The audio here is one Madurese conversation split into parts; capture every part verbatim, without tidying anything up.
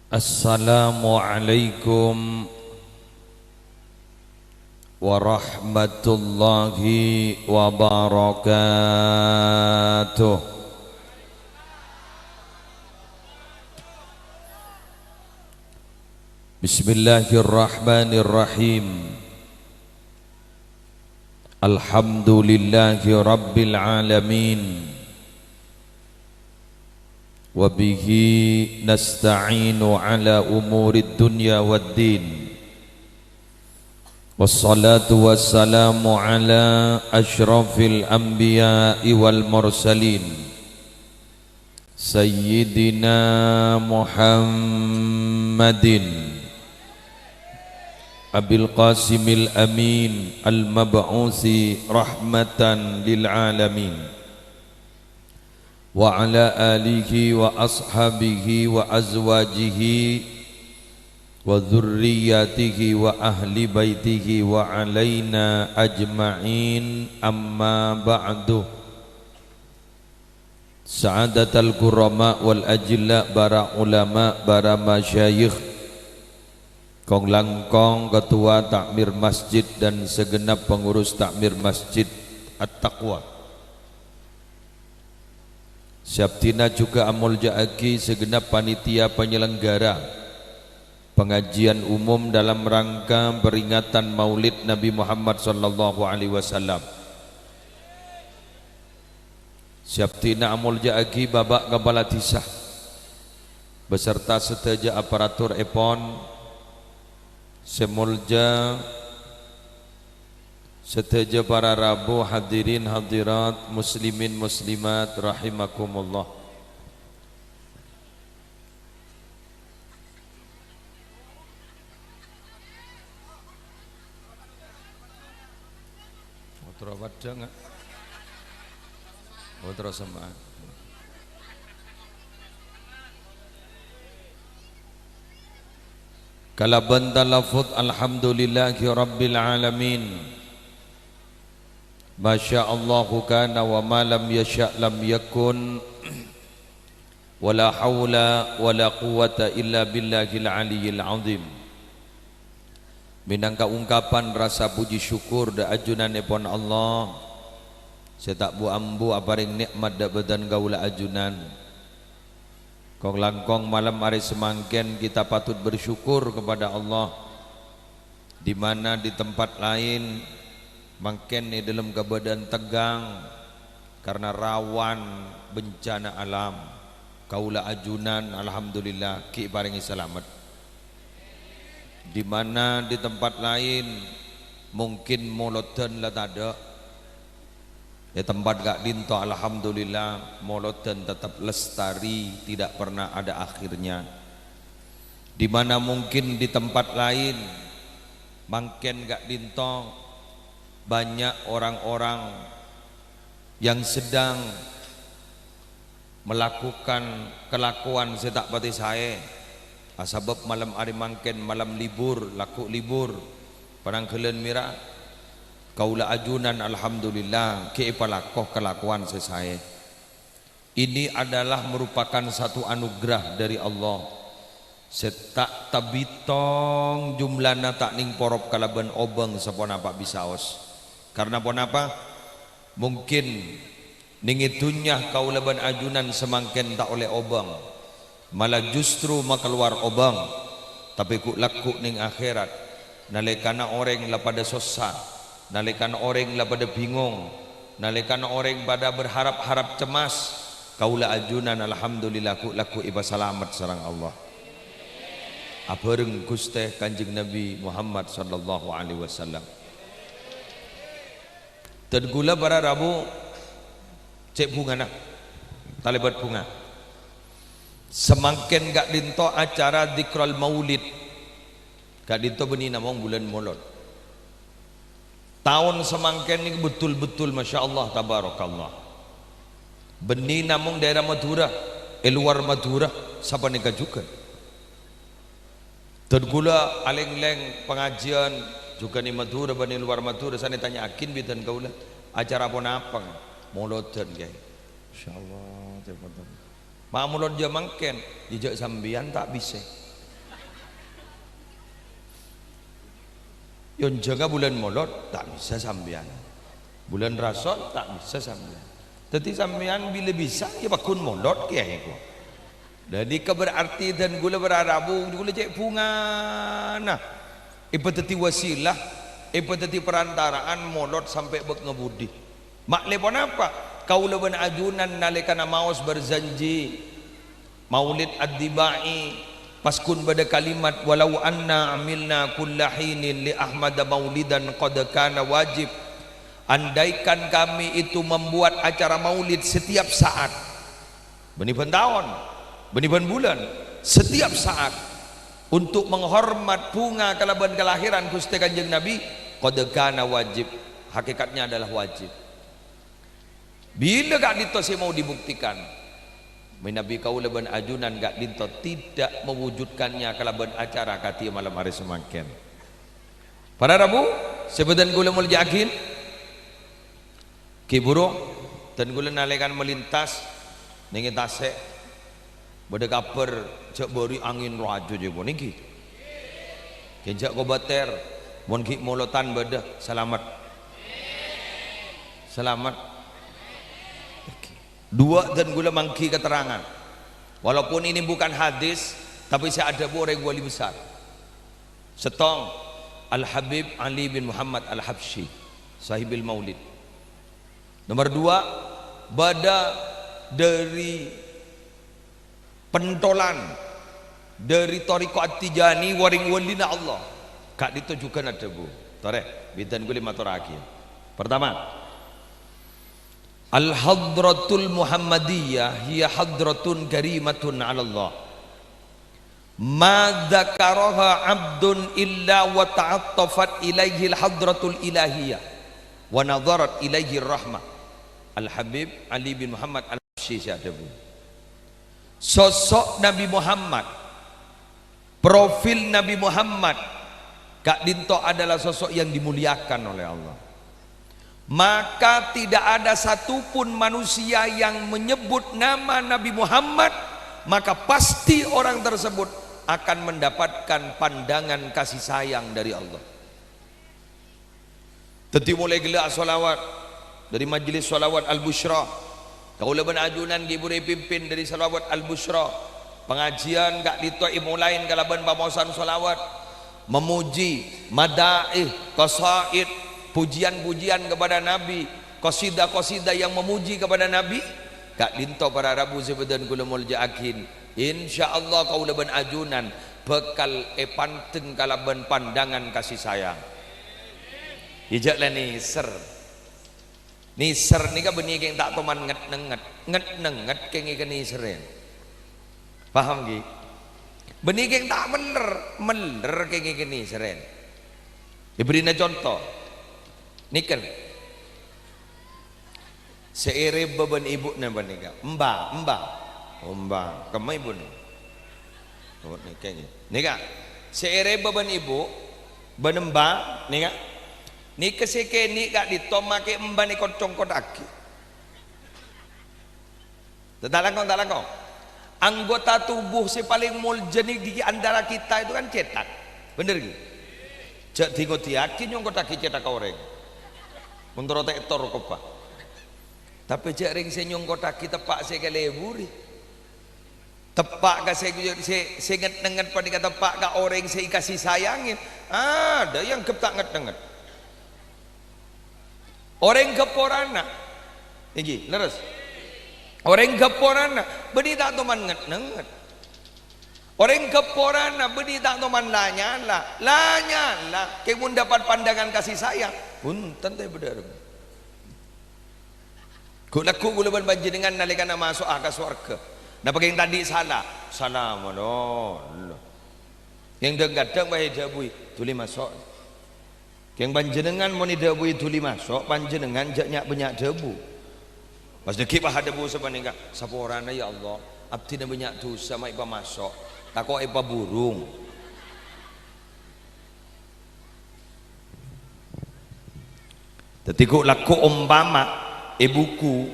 Assalamualaikum warahmatullahi wabarakatuh. Bismillahirrahmanirrahim. Alhamdulillahi rabbil alamin. Wa bihi nasta'inu ala umurid dunya wad din. Wassalatu wassalamu ala asyrafil anbiya'i wal mursalin. Sayyidina Muhammadin Abil Qasimil Amin al-mab'usi rahmatan lil alamin. Wa ala alihi wa ashabihi wa azwajihi wa dzurriyyatihi wa ahli baitihi wa alaina ajma'in, amma ba'du. Sa'adatal kurama wal ajilla, para ulama, para masyayikh, kong-langkong ketua takmir masjid dan segenap pengurus takmir masjid At-Taqwa. Sè abdhina jhughân amolja'aghi segenap panitia penyelenggara pengajian umum dalam rangka peringatan Maulid Nabi Muhammad sallallahu alaihi wasallam. Sè abdhina amolja'aghi Bapak Kepala Dhisa beserta sadhâjâ aparaturèpon, sè molja sadhâjâ para rabu, hadirin hadirat, muslimin muslimat rahimakumullah. Putra padhâ, nga'? Putra sema. Kalabân talaffuz, "Alhamdulillahi rabbil alamin. Masya Allahu kana wa ma lam yasya' lam yakun." Wala haula wala quwwata illa billahil aliyyil azim. Mènangka ungkapan rasa puji syukur dâ' ajunanèpon Allah sè ta' bu-ambu aparèng nè'mat dâ' bâdân kaulâ ajunan. Kong-langkong malem arè samangkèn kita patut bersyukur kepada Allah. Di mana di tempat lain mangkèn è dâlem kabâdâ'ân tegghâng karna rawan bencana alam, kaulâ ajunan, alhamdulillah, ghi' èparèngè salamet. Di mana di tempat lain mungkin molodhân la tadâ', È tempat ka'dinto, alhamdulillah, molodhân tetap lestari, tidak pernah ada akhirnya. Di mana mungkin di tempat lain, mangkèn ka'dinto banyak orang-orang yang sedang melakukan kalakowan sè ta' patè saè. Asabâb malem arè mangkèn malem libur, lagghu' libur. Panangghâlân mèra, kaulâ ajunan, alhamdulillah, ghi' èpalako kalakowan sè saè. Ini adalah merupakan satu anugerah dari Allah. Sè ta' tabitong jumlana, ta' nèng porop kalabân obâng saponapa bisaos. Karna ponapa? Mungkin nèng è dhunnya kaulâ bân ajunan samangkèn ta' ollè obâng, mala justru makalowar obâng. Tapè ghu'-lagghu' nèng akhèrat, nalèkana orèng la padâ sossa, nalèkana orèng la padâ bingong, nalèkana orèng padâ berharap-harap cemmas, kaulâ ajunan, alhamdulillah, ghu'-lagghu' èpasalamet sareng Allah. Abhâreng Ghustè Kanjeng Nabi Muhammad sallallahu alaihi wasallam. Dân kaulâ para rabu cè' bhungana, talèbât bhunga. Samangkèn ka'dinto acara Dzikral Maulid. Ka'dinto bânnè namong bulân Molod. Taon samangkèn nèko betul-betul, masya Allah, tabarakallah. Bânnè namong daerah Madhurâ, è lowar Madhurâ, sapanèka jhughân. Dân kaulâ alèng-lèng pangajiyân jhughân è Madhurâ bân è lowar Madhurâ, sanè tanya'aghin bi' dân kaulâ, "Acara ponapa, Kang?" "Molodhân, Kè." "Insyaallah, cè' ponapa." "Ma' molod jâ' mangkèn?" "Jâ' jâ' sampèyan ta' bisè." Yâ, onjhângnga bulân Molod, ta' bisa sampèyan. Bulân Rasul, ta' bisa sampèyan. Dhâddhi sampèyan bilâ bisa, yâ pagghun Molod kèyaè, ko. Lah, nèka berarti dân kaulâ para rabu, kaulâ cè' bhungana. Èpadhâddhi wasilah, èpadhâddhi perantaraan Molod sampè' bâk ngabudi. Ma'lè ponapa? Kaulâ bân ajunan nalèkana maos berjanji Maulid Ad-Dibai, pas ghun bâdâ kalimat, "Walau anna amilna kulla hinin li Ahmada maulidan qad kana wajib." Andaikan kami itu membuat acara maulid setiap saat, bânnè bân taon, bânnè bân bulân, setiap saat, untuk menghormat bhunga kalabân kalahiran Ghustè Kanjeng Nabi, qad kana wajib, hakikatnya adalah wajib. Bilâ ka'dinto sè mau dibuktikan? Manabi kaulâ bân ajunan ka'dinto tidak mewujudkannya kalabân acara kadhi malem arè samangkèn. Para rabu sè bâdhân kaulâ molja'aghi, ghi' bhuru dân kaulâ nalèkana melintas nèng è tasè'. Bâdâ kabhâr jhâ' bâri' angèn rajâ jâ' ponènggi. Kèng jhâ' kobâtèr, mon ghi' molotan bâdâ, salamet. Salamet. Duwâ' dân kaulâ mangghi keterangan. Walaupun ini bukan hadis, tapè sè adhâbu orèng wali besar. Sèttong, Al-Habib Ali bin Muhammad Al-Habsyi, Sahibil Maulid. Nomor dua, bâdâ dâri pentolan dâri Thariqah At-Tijani, orèng walina Allah. Ka'dinto jhughân adhâbu. Torè, bidhân kaulâ matorraghi. Pertama, Al-Hadratul Muhammadiyah hiya hadratun karimatun 'ala Allah. Ma dzakaraha 'abdun illa wa ta'attafat ilaihil hadratul ilahiyah wa nadharat ilaihir rahmah. Al-Habib Ali bin Muhammad Al-Habsyi sè adhâbu, sosok Nabi Muhammad, profil Nabi Muhammad ka'dinto adalah sosok yang dimuliakan oleh Allah. Maka tidak ada satupun manusia yang menyebut nama Nabi Muhammad, maka pasti orang tersebut akan mendapatkan pandangan kasih sayang dari Allah. Dhâddhi molaè ghellâ' shalawat dâri Majelis Shalawat Al-Busyra. Kaulâ bân ajunan ghi' bhuru èpimpin dâri Shalawat Al-Busyra. Pangajiân ka'dinto èmolaè kalabân pamaosan shalawat, memuji, madaih, qasaid, pujian-pujian kepada Nabi, qasidah-qasidah yang memuji kepada Nabi. Ka'dinto para rabu sè bâdhân kaulâ molja'aghi. Insyaallah kaulâ bân ajunan bhâkal èpandeng kalabân pandangan kasih sayang. Ijâ' la nèser. Nèser nèka bânnè kèng ta' toman nget-nenget. Nget-nenget kèng èkanèserè. Paham, ghi? Bânnè kèng ta' mèller, mèller kèng èkanèserè. Èbèrri'na conto. Nèker. Sè èrèbâ bân èbhuna panèka. Embhâ, embhâ. Oh, embhâ. Kemma èbhuna? Oh, nèka, nèka. Sè èrèbâ bân èbhu, bân embhâ, nèka. Nèka sè kènè' ka'dinto makè embhâna èkon-congkottaghi. Ta' langkong, ta' langkong. Anggota tubuh sè palèng molja nèka di antara kita itu kan cètak. Bhender, ghi? Jhâ' dingodiyaghi nyongkottaghi cètakka orèng. Mon terro tektor kobâ. Tapè jhâ' rèng sè nyongkottaghi teppa' sè èkaleburi. Teppa' ka sè, sè, sè nget-nenget panèka teppa' ka orèng sè èkasè sayangè. Adâ' èangghep ta' nget-nenget. Orèng ghâpporana. Ènggi, lerres. Orèng ghâpporana bânnè ta' toman nget-nenget. Orèng ghâpporana bânnè ta' toman la-nyala. La-nyala, kèng mon dapat pandangan kasih sayang, bhunten ta' bâdâ arep. Ghu'-lagghu' kaulâ bân panjhennengngan nalèkana maso'a ka sowarghâ. Napa kèng ta' andi' sala? Sala malolo. Kèng dhâng-kadhâng bhâi èdhâbuwi, "Dhuli maso'." Kèng panjhennengngan mon èdhâbuwi dhuli maso', panjhennengngan jhâ' nya'-bânnya' dhâbu. Pas dhâggi' pas adhâbu sapanèka, "Saporana, ya Allah, abdhina bânnya' dhusa ma' èpamaso', tako' èpaburung." Dhâddhi ghu'-lagghu' ompama è buku,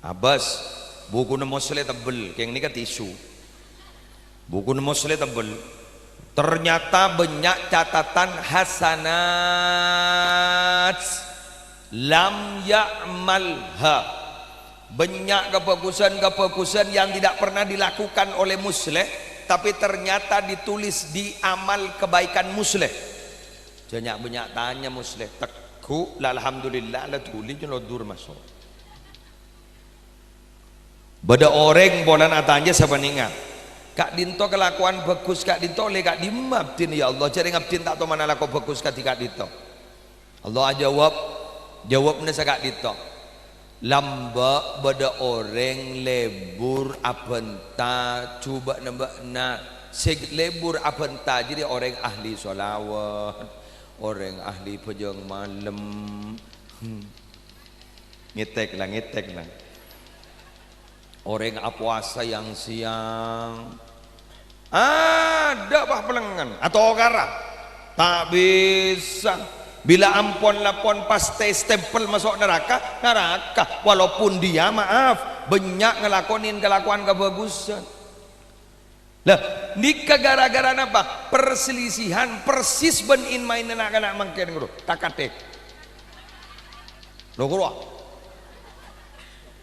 abâs, bukuna Mosleh tebbel, kèng nèka tisu. Bukuna Mosleh tebbel. Ternyata bânnya' catatan hasanat lam ya'malha. Bânnya' kabhâghusân-kabhâghusân yang tidak pernah dilakukan oleh Musleh, tapi ternyata ditulis di amal kebaikan Musleh. Jhâ' nya'-bânnya' tanya Musleh, tegghu' la alhamdulillah la dhuli nyolodhur maso'. Bâdâ orèng polana atanya sapanèngnga, "Ka'dinto kalakowan bhâghus ka'dinto ollè ka'dimma abdhina, ya Allah? Jhârèng abdhina ta' tomana lako bhâghus kadhi ka'dinto." Allah ajâwâb, jâwâbbhâ saka'dinto, "Lambâ' bâdâ orèng lebur abhânta jhubâ'na bâ'na. Sè lebur abhânta jârèya orèng ahli sholawat, orèng ahli bhâjâng malem." Hmm. Ngètèk la, ngètèk la. Orèng apowasa yang-sèyang. Adâ', bâh, pèlengngen. Atokara. Ta' bisa. Bilâ ampon la pon pastè stempel maso' naraka, naraka. Walaupun dia, maaf, bânnya' ngalakonè kalakowan kabhâghusân. Lah, nèka ghârâ-ghârâ napa? Perselisihan persis bân in-maènna na'-kana' mangkèn, ghuru. Tak-katik. Lho, ghuru.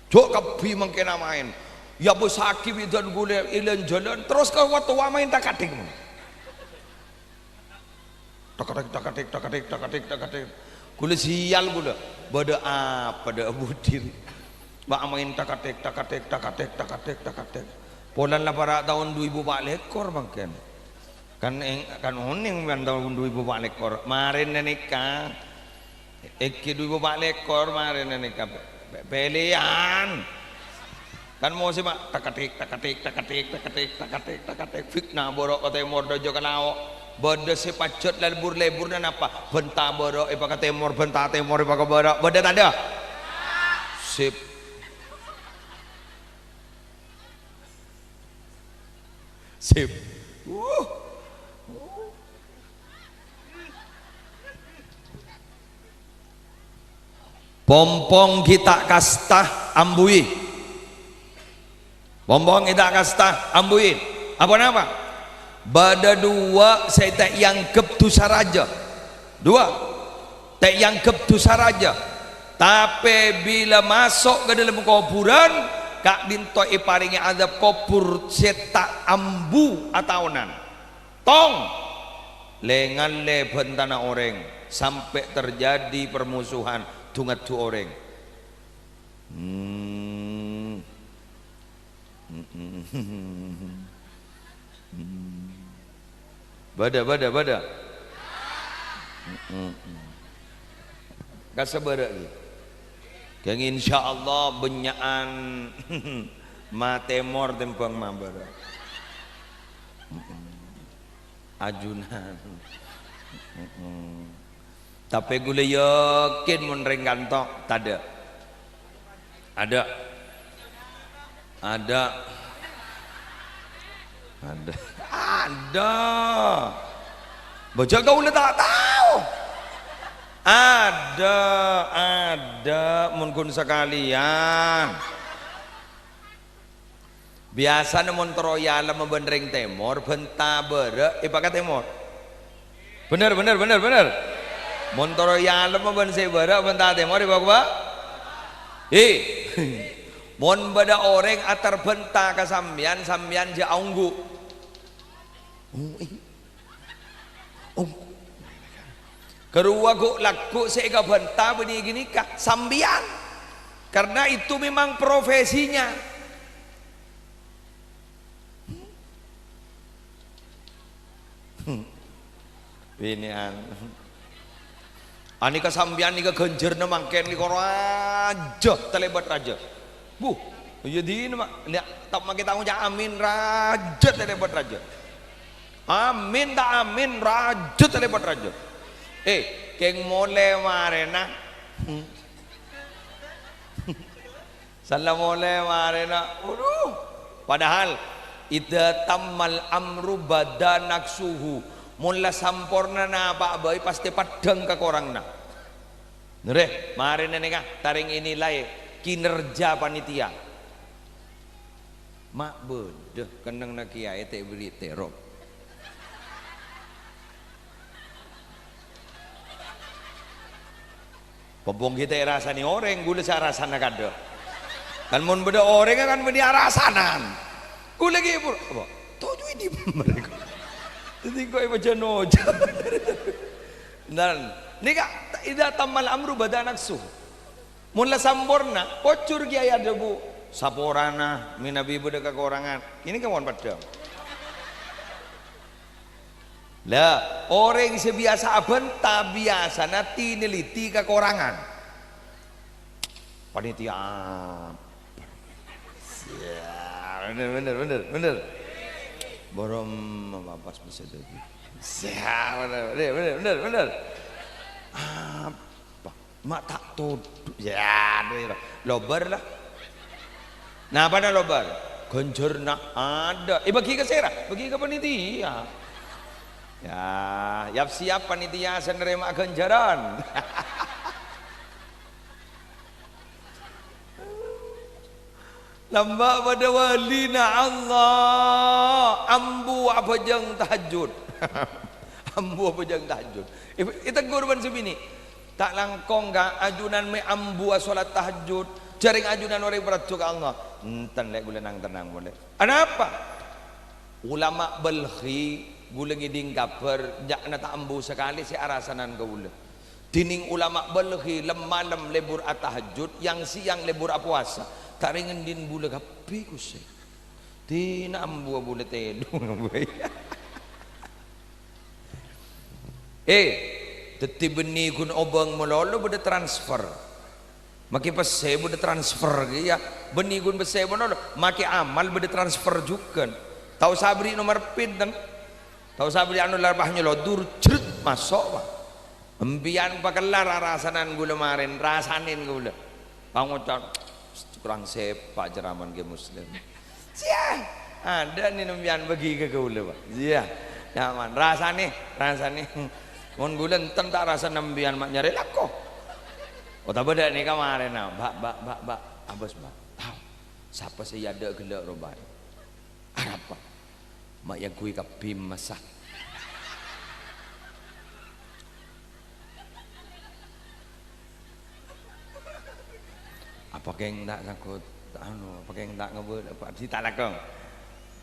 Jhâ' kabbhi mangkèn amaèn. Èabâsaghi bidhâna ghulâ è lan-jhâlân, terros ka wattowa maèn tak-katik. Tak-katik, tak-katik, tak-katik, tak-katik, tak-katik. Ghulâ sial ghulâ. Bâdâ apa dâ' budi? Bâ' maèn tak-katik, tak-katik, tak-katik, tak-katik, tak-katik. Polana la para' taon du èbu pa' lèkor mangkèn. Kan eng-, kan onèng bân taon du èbu pa' lèkor. Marèna nèka. Èngghi du èbu pa' lèkor marèna nèka. Pe-, pe-, pèlèyan. Kan mosèmma tak-katik, tak-katik, tak-katik, tak-katik, tak-katik, tak-katik. Fitna bârâ' ka tèmor dâjâ ka lao'. Bâdâ sè pajhât lebur-leburrâ napa? Bânta bârâ' èpaka tèmor, bânta tèmor èpaka bârâ'. Bâdâ tadâ'? Sip. Sip. Uh. Pompong ghi' ta' kasta, ambuwi. Pompong ghi' ta' kasta, ambuwi. Apa napa? Bâdâ duwâ' sè ta' èangghep dhusa rajâ. Duwâ'. Ta' èangghep dhusa rajâ. Tapè bilâ maso' ka dâlem kobhurân, ka'dinto èparèngè adhâb kobhur sè ta' ambu ataonan. Tong! Lè-ngallè bhântana orèng, sampè' terjadi permusuhan, du-ngaddu orèng. Hmm. Mm-mm. Hmm. Bâdâ, bâdâ, bâdâ. Mm-mm. Kasabârâ' ghi. Ghâng insyaallah bânnya'an ma-tèmor tèmbhâng ma-bârâ'. Mm-mm. Ajunan. Mm-mm. Tapè ghulâ yakin mon rèng kanto', tadâ'. Adâ'. Adâ'. Adâ'. Adâ'. Bâjâ kaulâ ta' tao. Adâ', adâ', mon ghun sakalèyan. Biyasana mon terro èalem bân rèng tèmor, bhânta bârâ' èpaka tèmor. Bhender, bhender, bhender, bhender. Mon terro èalem bân sè bârâ', bhânta tèmor èpaka bâ-, He. Mon bâdâ orèng aterbhânta ka sampèyan, sampèyan jhâ' aongghu'. Oh, eh. Oh. Karowa ghu'-lagghu' sè èkabhânta bânnè ghânèka sampèyan. Karena itu memang profesinya. Bânnè an-, anèka sampèyan nèka ghânjhârânna mangkèn nèka rajâ, talèbât rajâ. Bu, iyâ dinah, Mak. Lè, ta' makè tao ngoca' amin, rajâ talèbât rajâ. Amin ta' amin, rajâ talèbât rajâ. Eh, kèng molè marèna. Sala molè marèna. Waduh. Padahal, "Idza tammal amru bada naqsuhu." Mon la samporna napa bhâi, pastè peddhâng kakoranganna. Nèrè, marèna nèka tarèng ènilai kinerja panitia. Ma' bâdâ kennengnganna kèyaè ta' èberri' tèrop. Obong kita rasanè orèng, ghulâ sè arasana kadâ'. Kan mon bâdâ orèng kan bânnè arasanan. Ghulâ ghi' pur-, apa? Toju' ini mereka. Jadi kok ibu jano. Dan, nèka, idza tammal amru bada naqsu. Mon la samporna, pojhur kiyaè adhâbu. Saporana, mènabi bâdâ kakorangan. Ini kemon padhâ. Lah, orèng sè biyasa abânta, biyasana ti-, neliti kakorangan. Panitia. Ya, bener, bener, bener, bener. Borom apa pas bisa jadi. Ya, bener, bener, bener, bener, bener. Apa? Ma' ta' todhu'. Ya, aduh, ya. Lobâr lah. Napa na lobâr? Ghânjhârna adâ'. Eh, bâgi ka sèra? Bâgi ka panitia. Ya, yap-siyap panitia sè narèma ghânjhârân. Lambâ' padâ walina Allah, ambu abhâjâng tahajjud. Ambu abhâjâng tahajjud. I-, itegur bân sè binè'. Ta' langkong, Ka', ajunan mè' ambu asolat tahajjud. Jhârèng ajunan orèng parajâ ka Allah. Enten, Lè', ghulâ nang-tennang polè. Anapa? Ulama Balkhi, ghulâ ngèdhing kabhâr, jhâ'na ta' ambu sakalè sè arasanan kaulâ. Dhinèng ulama Balkhi lem-malem lebur atahajjud, yang-sèyang lebur apowasa. Ta' rèng ènḍin bulâ kabbhi, Ghustè. Dina ambu bulâ tèdung. Eh, dhâddhi bânnè ghun obâng malolo bâdâ transfer. Makè pèssè bâdâ transfer, iyâ. Bânnè ghun pèssè malolo, makè amal bâdâ transfer jhughân. Ta' osa aberri' nomer pin, tèng. Ta' osa aberri' anu, la pas nyelondur, jrèt, maso', Pak. Empèyan pakellar arasanan ghulâ marèn, rasanè ghulâ. Pangoca', "Kurang sepak ceramah Kè Muslim." Siya, adâ' nè empèyan bâgi ka ghulâ, Pak. Siya, nyaman. Rasanè, rasanè. Mon ghulâ enten ta' rasa empèyan ma' nyarè lako. Otabâ dâ' nèka marèna, Mbak, Mbak, Mbak, Mbak. Abâs, Mbak. Tao. Sapa sè èadâ' ghellâ' rowa bâi? Arapa? Ma' èangghuy kabbhi massa. Apa kèng ta' sangko', anu, apa kèng ta' ngabâ-, apa, di ta' lakong.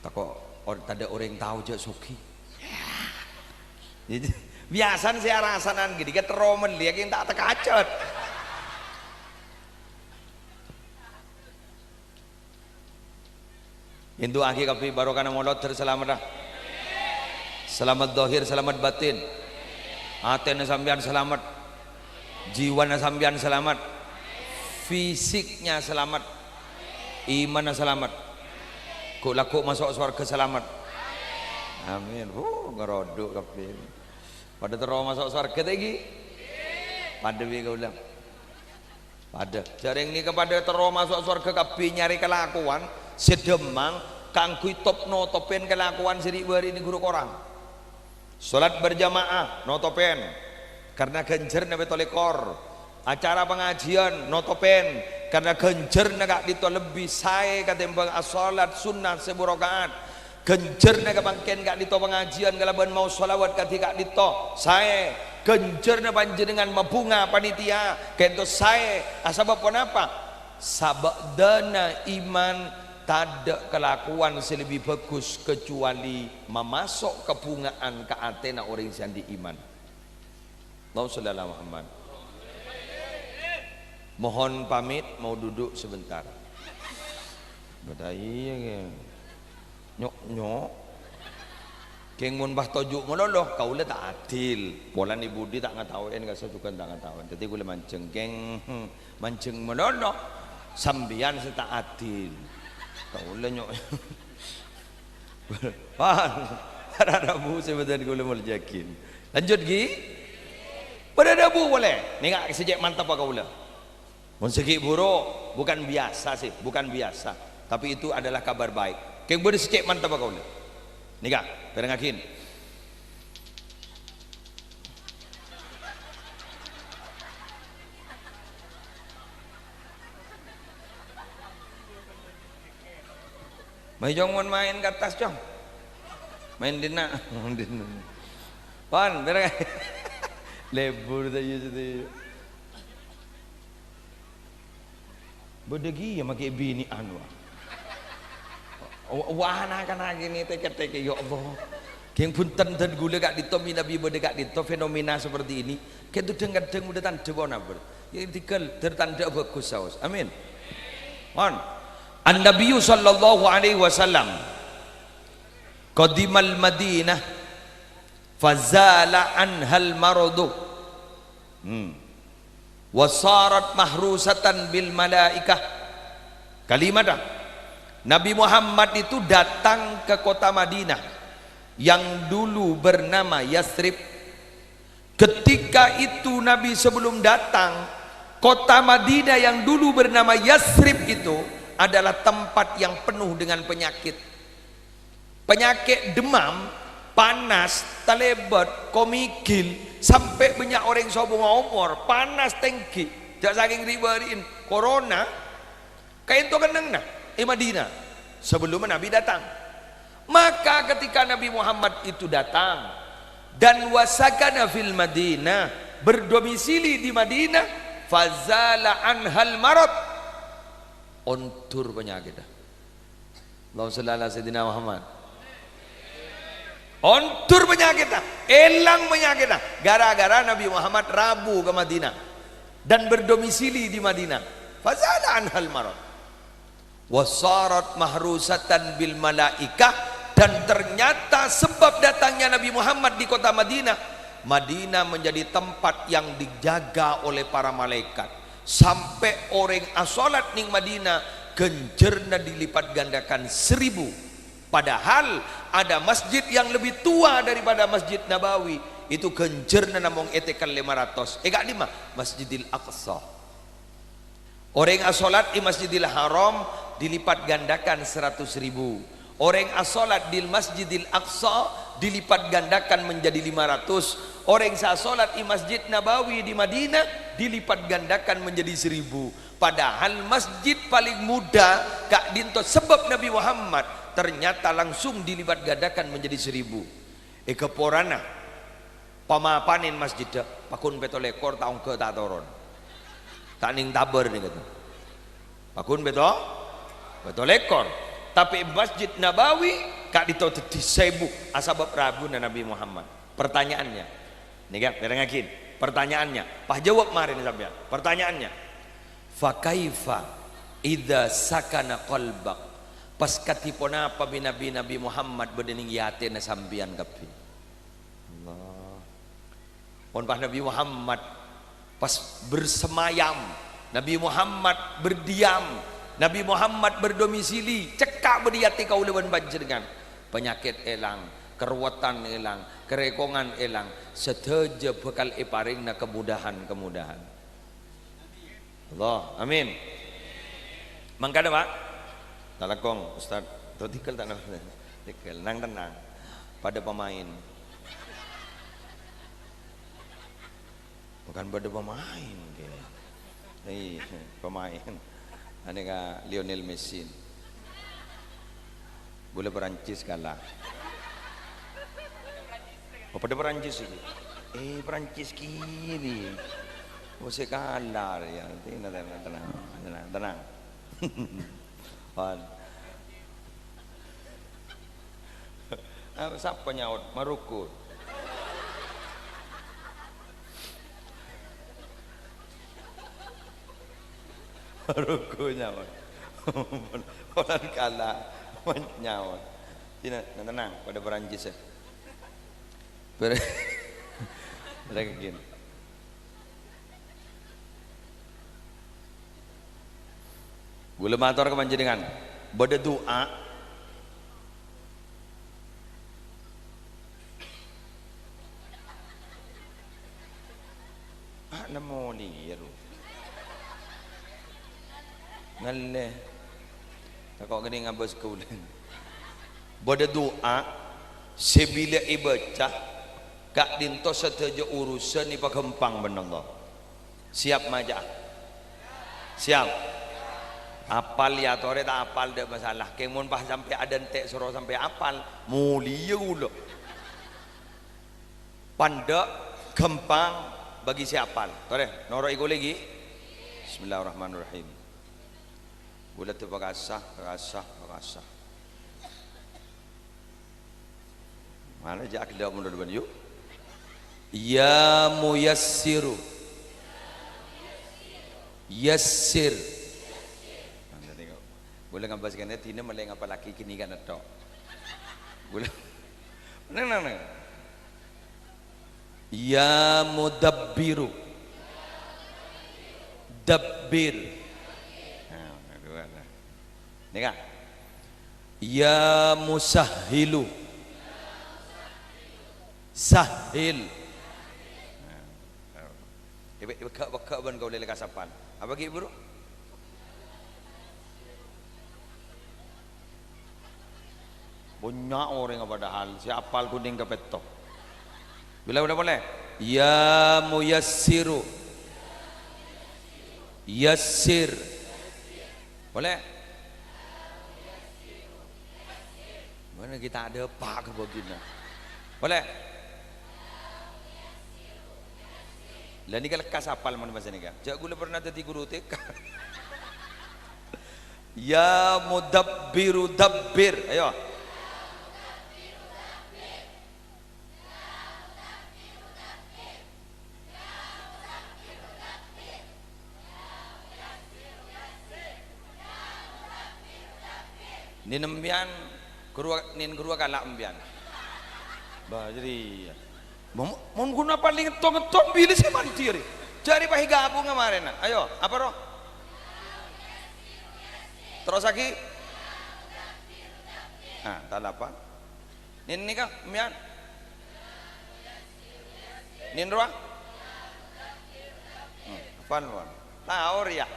Tako' or-, tadâ' orèng tao jhâ' soghi. Jadi, biyasana sè arasanan ghi' dikèt terro mellè, kèng ta' takacet. Èndu'aghi kabbhi barokana molod, ter salamet, ah. Salamet dhahir, salamet batin. Atèna sampèyan salamet. Jiwana sampèyan salamet. Fisiknya salamet. Imanna salamet. Ghu'-lagghu' maso' sowarghâ salamet. Amin. Huh, ngarodu' kabbhi. Padâ terro maso' sowarghâ ta' ghi? Padâ bi' kaulâ. Padâ. Jhârèng nèka padâ terro maso' sowarghâ kabbhi nyarè kalakowan sè dhâmmang kaangghuy top-notobhân kalakowan sè ri'-bâri' nèng ghuru korang. Salat berjamaah, notobhân, karna ghânjhârna pètto lèkor. Acara pangajiân, notobhân, karna ghânjhârna ka'dinto lebbi saè katèmbhâng asolat sunnah sèbu raka'at. Ghânjhârna kapangkèn ka'dinto pangajiân kalabân maos shalawat kadhi ka'dinto saè. Ghânjhârna panjhennengngan mabhunga panitia ka'dinto saè. Asabâb ponapa? Sabâ'dâna iman tadâ' kalakowan sè lebbi bhâghus kacuwali mamaso' kabhunga'an ka atèna orèng sè andi' iman. Allahumma shalli ala Muhammad. Mohon pamit, mau duduk sebentar. Bâdâ iyâ, kèng. Nyok-nyok. Kèng mon pas toju' malolo, kaulâ ta' adil. Polana è budi ta' ngataowèn, kassa jhughân ta' ngataowèn. Dhâddhi kaulâ manjheng, kèng, manjheng malolo. Sampèyan sè ta' adil. Kaulâ nyok. Paham? Para rabu sè bâdhân kaulâ moljâ'aghi. Lanjut, ghi? Padâ rabu polè. Nèka sè cè' mantep kaulâ. Mon sè ghi' buru, bukan biasa sih, bukan biasa. Tapi itu adalah kabar baik. Kèng bâdâ sè cè' mantep kaulâ. Nèka, pèrengngaghi. Mayu, Cong, mon maèn ka attas, Cong. Maèn dinna'. Maèn dinna'. Pon, bèreng. Lebur ta' iyâ, sè ta' iyâ. Bâdâ kèya makè binè'an, wa. Wa-, wa-, na'-kana' kènè tèkè-tèkè, ya Allah. Kèng bhunten dân ghulâ ka'dinto mènabi bâdâ ka'dinto fenomena seperti ini. Kèng tu dhâng-kadhâng bâdâ tandhâ ponapa. Ya, dhingghâl, dhâr tandhâ bhâghus, saos. Amin. Mon. An-Nabiyyu sallallahu alaihi wasallam qadimal Madinah fazala anhal maradu. Hmm. Wa sarat mahrusatan bil malaikah. Kalimat, Nabi Muhammad itu datang ke kota Madinah yang dulu bernama Yasrib. Ketika itu Nabi sebelum datang, kota Madinah yang dulu bernama Yasrib itu adalah tempat yang penuh dengan penyakit. Penyakit demam, panas, talèbât, komigil, sampè' bânnya' orèng sobungnga omor, panas tèngghi, jhâ' sakèng ri'-bâri'en, corona, kaènto kennengnga è Madinah sebelum Nabi datang. Maka ketika Nabi Muhammad itu datang dan wasakana fil Madinah, berdomisili di Madinah, fazala anhal marad, ondur penyakitnya. Allahumma shalli ala Sayyidina Muhammad. Ondur penyakitnya, èlang penyakitnya, gara-gara Nabi Muhammad rabu ka Madinah dan berdomisili di Madinah. Fazala anhal marad. Wa sarat mahrusatan bil malaikah, dan ternyata sebab datangnya Nabi Muhammad di kota Madinah, Madinah menjadi tempat yang dijaga oleh para malaikat. Sampè' orèng asolat nèng Madinah, ghânjhârna dilipat gandakan seribu. Padahal ada masjid yang lebih tua daripada Masjid Nabawi, itu ghânjhârna namong ètèkèl lèma ratos. È ka'dimma? Masjidil Aqsa. Orèng asolat è Masjidil Haram dilipat gandakan seratus ribu. Orèng asolat di Masjidil Aqsa dilipat gandakan menjadi lima ratus. Orèng sè asolat è Masjid Nabawi di Madinah dilipat gandakan menjadi seribu. Padahal masjid paling muda ka'dinto sebab Nabi Muhammad ternyata langsung dilipat gandakan menjadi seribu. È ghâporana pamapanè masjiddhâ, pagghun pètto lèkor ta' ongghâ ta' toron. Ta' nèng tabâr nèng ghâto. Pagghun pètto, pètto lèkor. Tapè Masjid Nabawi ka'dinto dhâddhi sèbu asabâb rabuna Nabi Muhammad. Pertanyaannya, nèka, dèrèngngaghi. Pertanyaannya, pas jawab marèna sampèyan. Pertanyaannya, "Fa kaifa idza sakana qalbak?" Pas kadhi ponapa mènabi Nabi Muhammad bâdâ nèng è atèna sampèyan kabbhi? Allah. Mon pas Nabi Muhammad pas bersemayam, Nabi Muhammad berdiam, Nabi Muhammad berdomisili, cekka' bâdâ è atè kaulâ bân panjhennengngan. Panyakèt èlang, karowatan èlang, karèkongan èlang, sadhâjâ bhâkal èparèngana kamudahan-kamudahan. Allah, amin. Mangkana, Pak, talakong, Ustaz, to dhingghâl ta' napa? Dhingghâl, nang tennang. Padâ pemain. Bukan padâ pemain, kè. Iyâ, pemain. Anèka Lionel Messi. Bola Perancis kalah. Oh, padâ Perancis iki. Eh, Perancis kiri. Oh, sè kalah ya. Tenang, tenang, tenang, tenang, tenang. Wan. Ah, sapa nyaot? Maroko. Maroko nyaot. Polan kalah. Nyaot. Sini, tenang, padâ Perancis ya. Ber-, Berengkin. Ghulâ mator ka panjhennengngan, bâdâ du'a. Ah, nemmo nèro. Ngallè. Tako' ghânèka ngabâs kaulâ. Bâdâ du'a sè bilâ èbâca, ka'dinto sadhâjâ urusan èpaghâmpang bân Allah. Siap maca? Siap? Apal ya, torè ta' apal, ta' masalah. Kèng mon pas sampè' adântè' soro sampè' apal, molèya ghulâ. Pandâ', ghâmpang, bagi sè apal. Torè, noro'i kaulâ ghi. Bismillahirrahmanirrahim. Bulâ tè pakasa, pakasa, pakasa. Mana jâ' ghellâ' mon dâ' bân, yu? Ya Muyassiru. Yassir. Bulâ ngabâs kènè, dinah mellè ngapallaghi ghânèka nètto. Bulâ. Neng, neng, neng. Ya Mudabbiru. Dabbir. Nah, dua, nah. Nèka. Ya Musahhilu. Sahhil. Nah. Èpè-, èpèghâ'-pèghâ' bân kaulâ lèkas apal. Apa ghi' buru? Bânnya' orèng padahal sè apal ghun nèng kapètto. Bilâ, bilâ polè. Ya Muyassiru. Yassir. Polè. Mana kita ada apa' ka bâgiyânna. Polè. Lah nèka lèkas apal mon bhâsa nèka. Jâ' ghulâ pernah dhâddhi ghuru T K. Ya Mudabbiru dabbir. Ayo. Nèn empèyan, ghâruwa, nèn ghâruwa kala' empèyan. Bâh, jârèya. Mon, mon ghun apal nèng ètto-ètto bilâ sè mandhi arè. Jârèya pas èghâbung marèna. Ayo, apa rowa? Terrossaghi. Ah, ta' la apal. Nèn nèka, empèyan. Nèn rowa? Hmm, apal, apal? Tao rèya.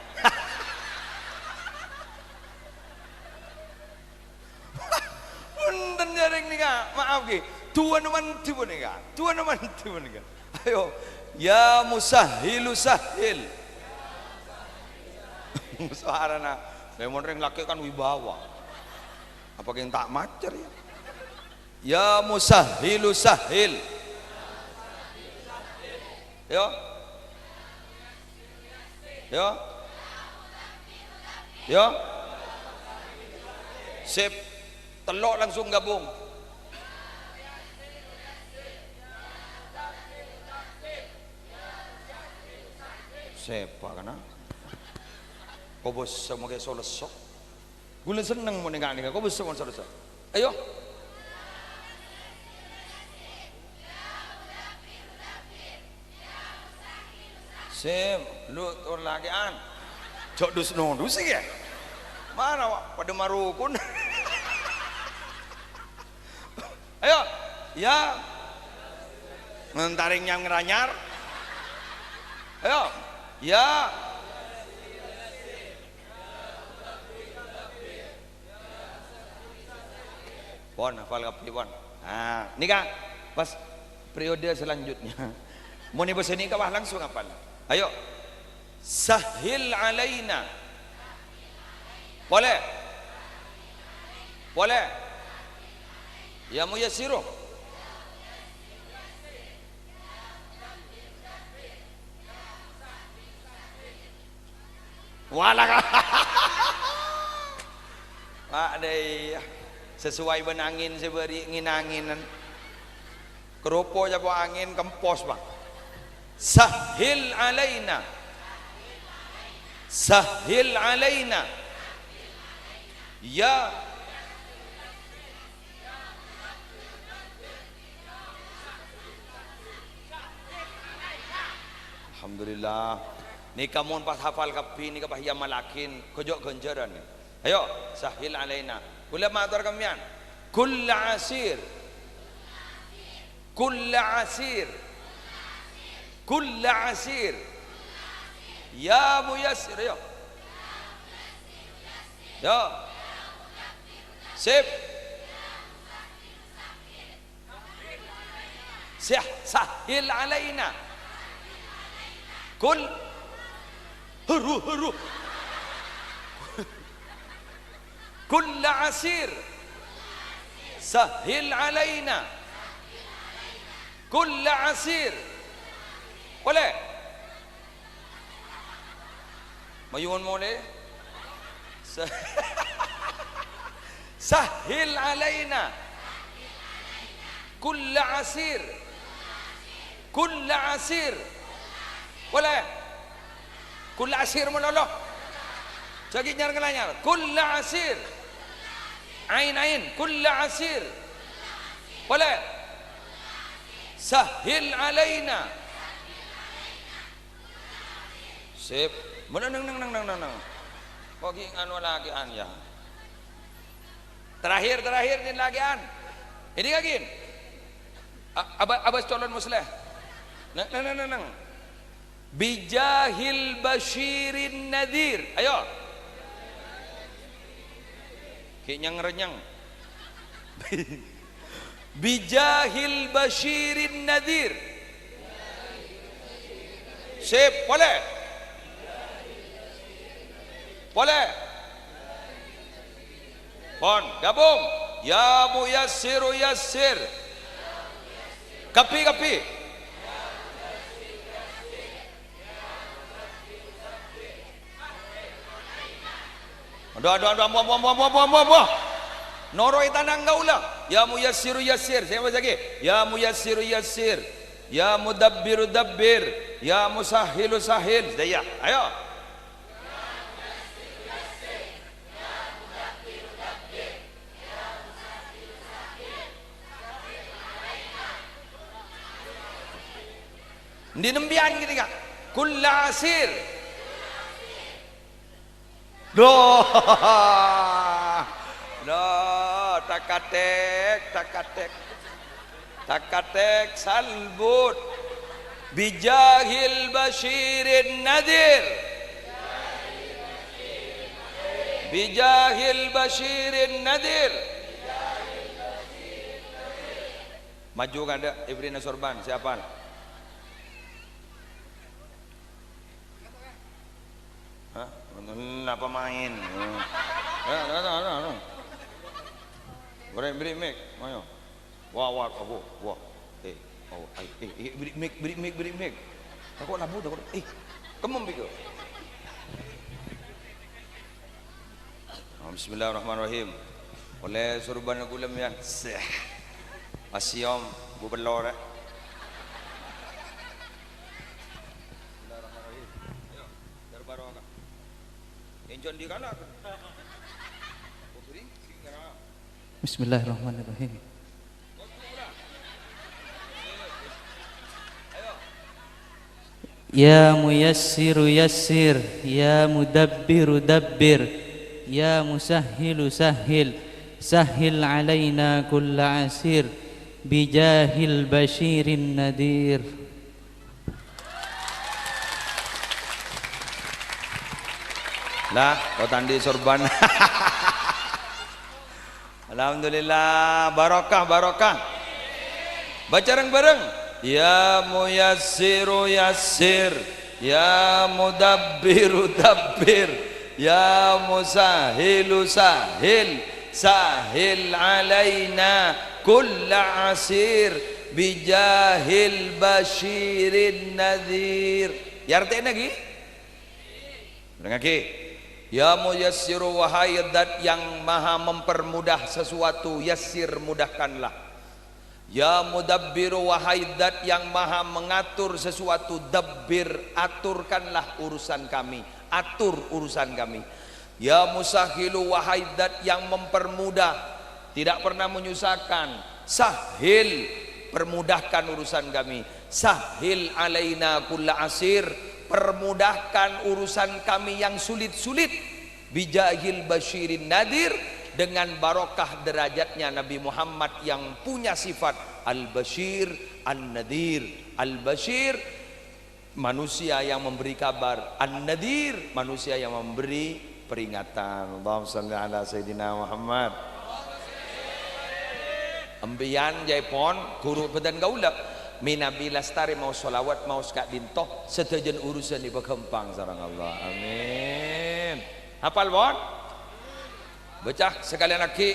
Bhunten jârèng nèka, maaf ghi. Duwâna mandhi panèka. Duwâna mandhi panèka. Ayo. Ya Musahhilu sahhil. Sowarana. Lah, mon rèng lakè' kan wibawa. Apa kèng ta' macer, ya? Ya Musahhilu sahhil. Yo. Yo. Yo. Sip. Tello' langsung ghâbung. Sèpa kana? Kobâsa makè so-lesso. Ghulâ senneng mon nèka-nèka, kobâsa mon so-lesso. Ayo. Sip, lu tor lakè'an. Jhâ' dus-nodus ya. Mana, wa', padâ marokon. Ayo, ya. Ngantarè nyam-ngeranyar. Ayo, ya. Pon, hafal kabbhi, pon. Nah, nèka pas periode selanjutnya. Mon è bâsa nèka, wah, langsung hafal. Ayo. Sahhil alaina. Polè. Polè. Ya Muyassiru. Wala ka-, Pak, dâ' iyâ. Sesuai bân angèn sè bâri' ngèn-angènan. Keropo' capo' angèn kempos, Pak. Sahhil alaina. Sahhil alaina. Ya. Alhamdulillah. Nèka mon pas hafal kabbhi nèka pas èamallaghi, ghâjâ' ghânjhârân. Ayo, sahhil alaina. Ghulâ mator ka sampèyan. Kulla asir. Kulla asir. Kulla asir. Ya Muyassir, ayo. Yo. Sip. Sah-, sahhil alaina. Kul-, huru, huru. Kulla asir. Sahhil alaina. Kulla asir. Polè. Mayun molè. Sa-, sahhil alaina kulla asir. Kulla asir. Polè. Kulla asir malolo. Jhâ' ghi' nyar-ngalanyar. Kulla asir. Ain, ain. Kulla asir. Polè. Sahhil alaina. Sip. Mènè neng, neng, neng, neng, neng, neng. Kok ghi' anu lakè'an, yâ? Terakhir, terakhir, din lakè'an. Ini lagi. A-, aba-, abâs colon Musleh. Neng, neng, neng, neng, neng. Bijahil basyirin nadhir. Ayo. Ghi' nyeng-renyeng. Bijahil basyirin nadhir. Sip, polè. Polè. Pon, ghâbung. Ya Muyassiru yassir. Kabbhi, kabbhi. Adhu, adhu, adhu, ambu, ambu, ambu. Noro'è tanang kaulâ. Ya Muyassiru yassir. Sè bâca ghi. Ya Muyassiru yassir. Ya Mudabbiru dabbir. Ya Musahhilu sahhil. Sadhâjâ. Ayo. Endi nembiyan kènèka? Kulla asir. Duh. Duh, takatek, takatek. Takatek salbut. Bijahil basyirin nadhir. Bijahil basyirin nadhir. Maju ka'dinto, èbèrri'âna sorban, sè apal? Hah? Napa maèn? Ayo, ayo, ayo, ayo. Beri, beri mic, ayo. Wah, wah, abu, wah. Eh, oh, ay, eh, eh, beri mic, beri mic, beri mic. Tako' labu, tako', eh, kemmem bhâi. Oh, bismillahirrahmanirrahim. Ollè sorban ghulâ, yâ. Seh. Asiyom, bu pello rè. Bismillahirrahmanirrahim. Ayo, biar barokah. Enjon di kana. Bismillahirrahmanirrahim. Ya Muyassiru yassir, ya Mudabbiru dabbir, ya Musahhilu sahhil, sahhil alaina kulla asir, bijahil basyirin nadhir. Lah, kok ta' andi' sorban. Alhamdulillah, barokah, barokah. Baca reng-bareng. Ya Muyassiru yassir, ya Mudabbiru dabbir, ya Musahhilu sahhil, sahhil alaina kulla asir, bijahil basyirin nadhir. Ya, artèna ghi? Dengngaghi. Ya Muyassiru, wahai Zat yang Maha Mempermudah sesuatu, yassir, mudahkanlah. Ya Mudabbiru, wahai Zat yang Maha Mengatur sesuatu, dabbir, aturkanlah urusan kami, atur urusan kami. Ya Musahhilu, wahai Zat yang Mempermudah, tidak pernah menyusahkan, sahhil, permudahkan urusan kami. Sahhil alaina kulla asir, permudahkan urusan kami yang sulit-sulit. Bijahil basyirin nadhir, dengan barokah derajatnya Nabi Muhammad yang punya sifat Al-Basyir, An-Nadhir. Al-Basyir, manusia yang memberi kabar. An-Nadhir, manusia yang memberi peringatan. Allahumma shalli ala Sayyidina Muhammad. Empèyan, jhâ' pon, ghuru bhâdhân kaulâ. Mènabi lastarè maos shalawat, maos ka'dinto, sadhâjâna urusan èpaghâmpang sareng Allah. Amin. Hafal, pon? Bâca sakalèyan aghi'.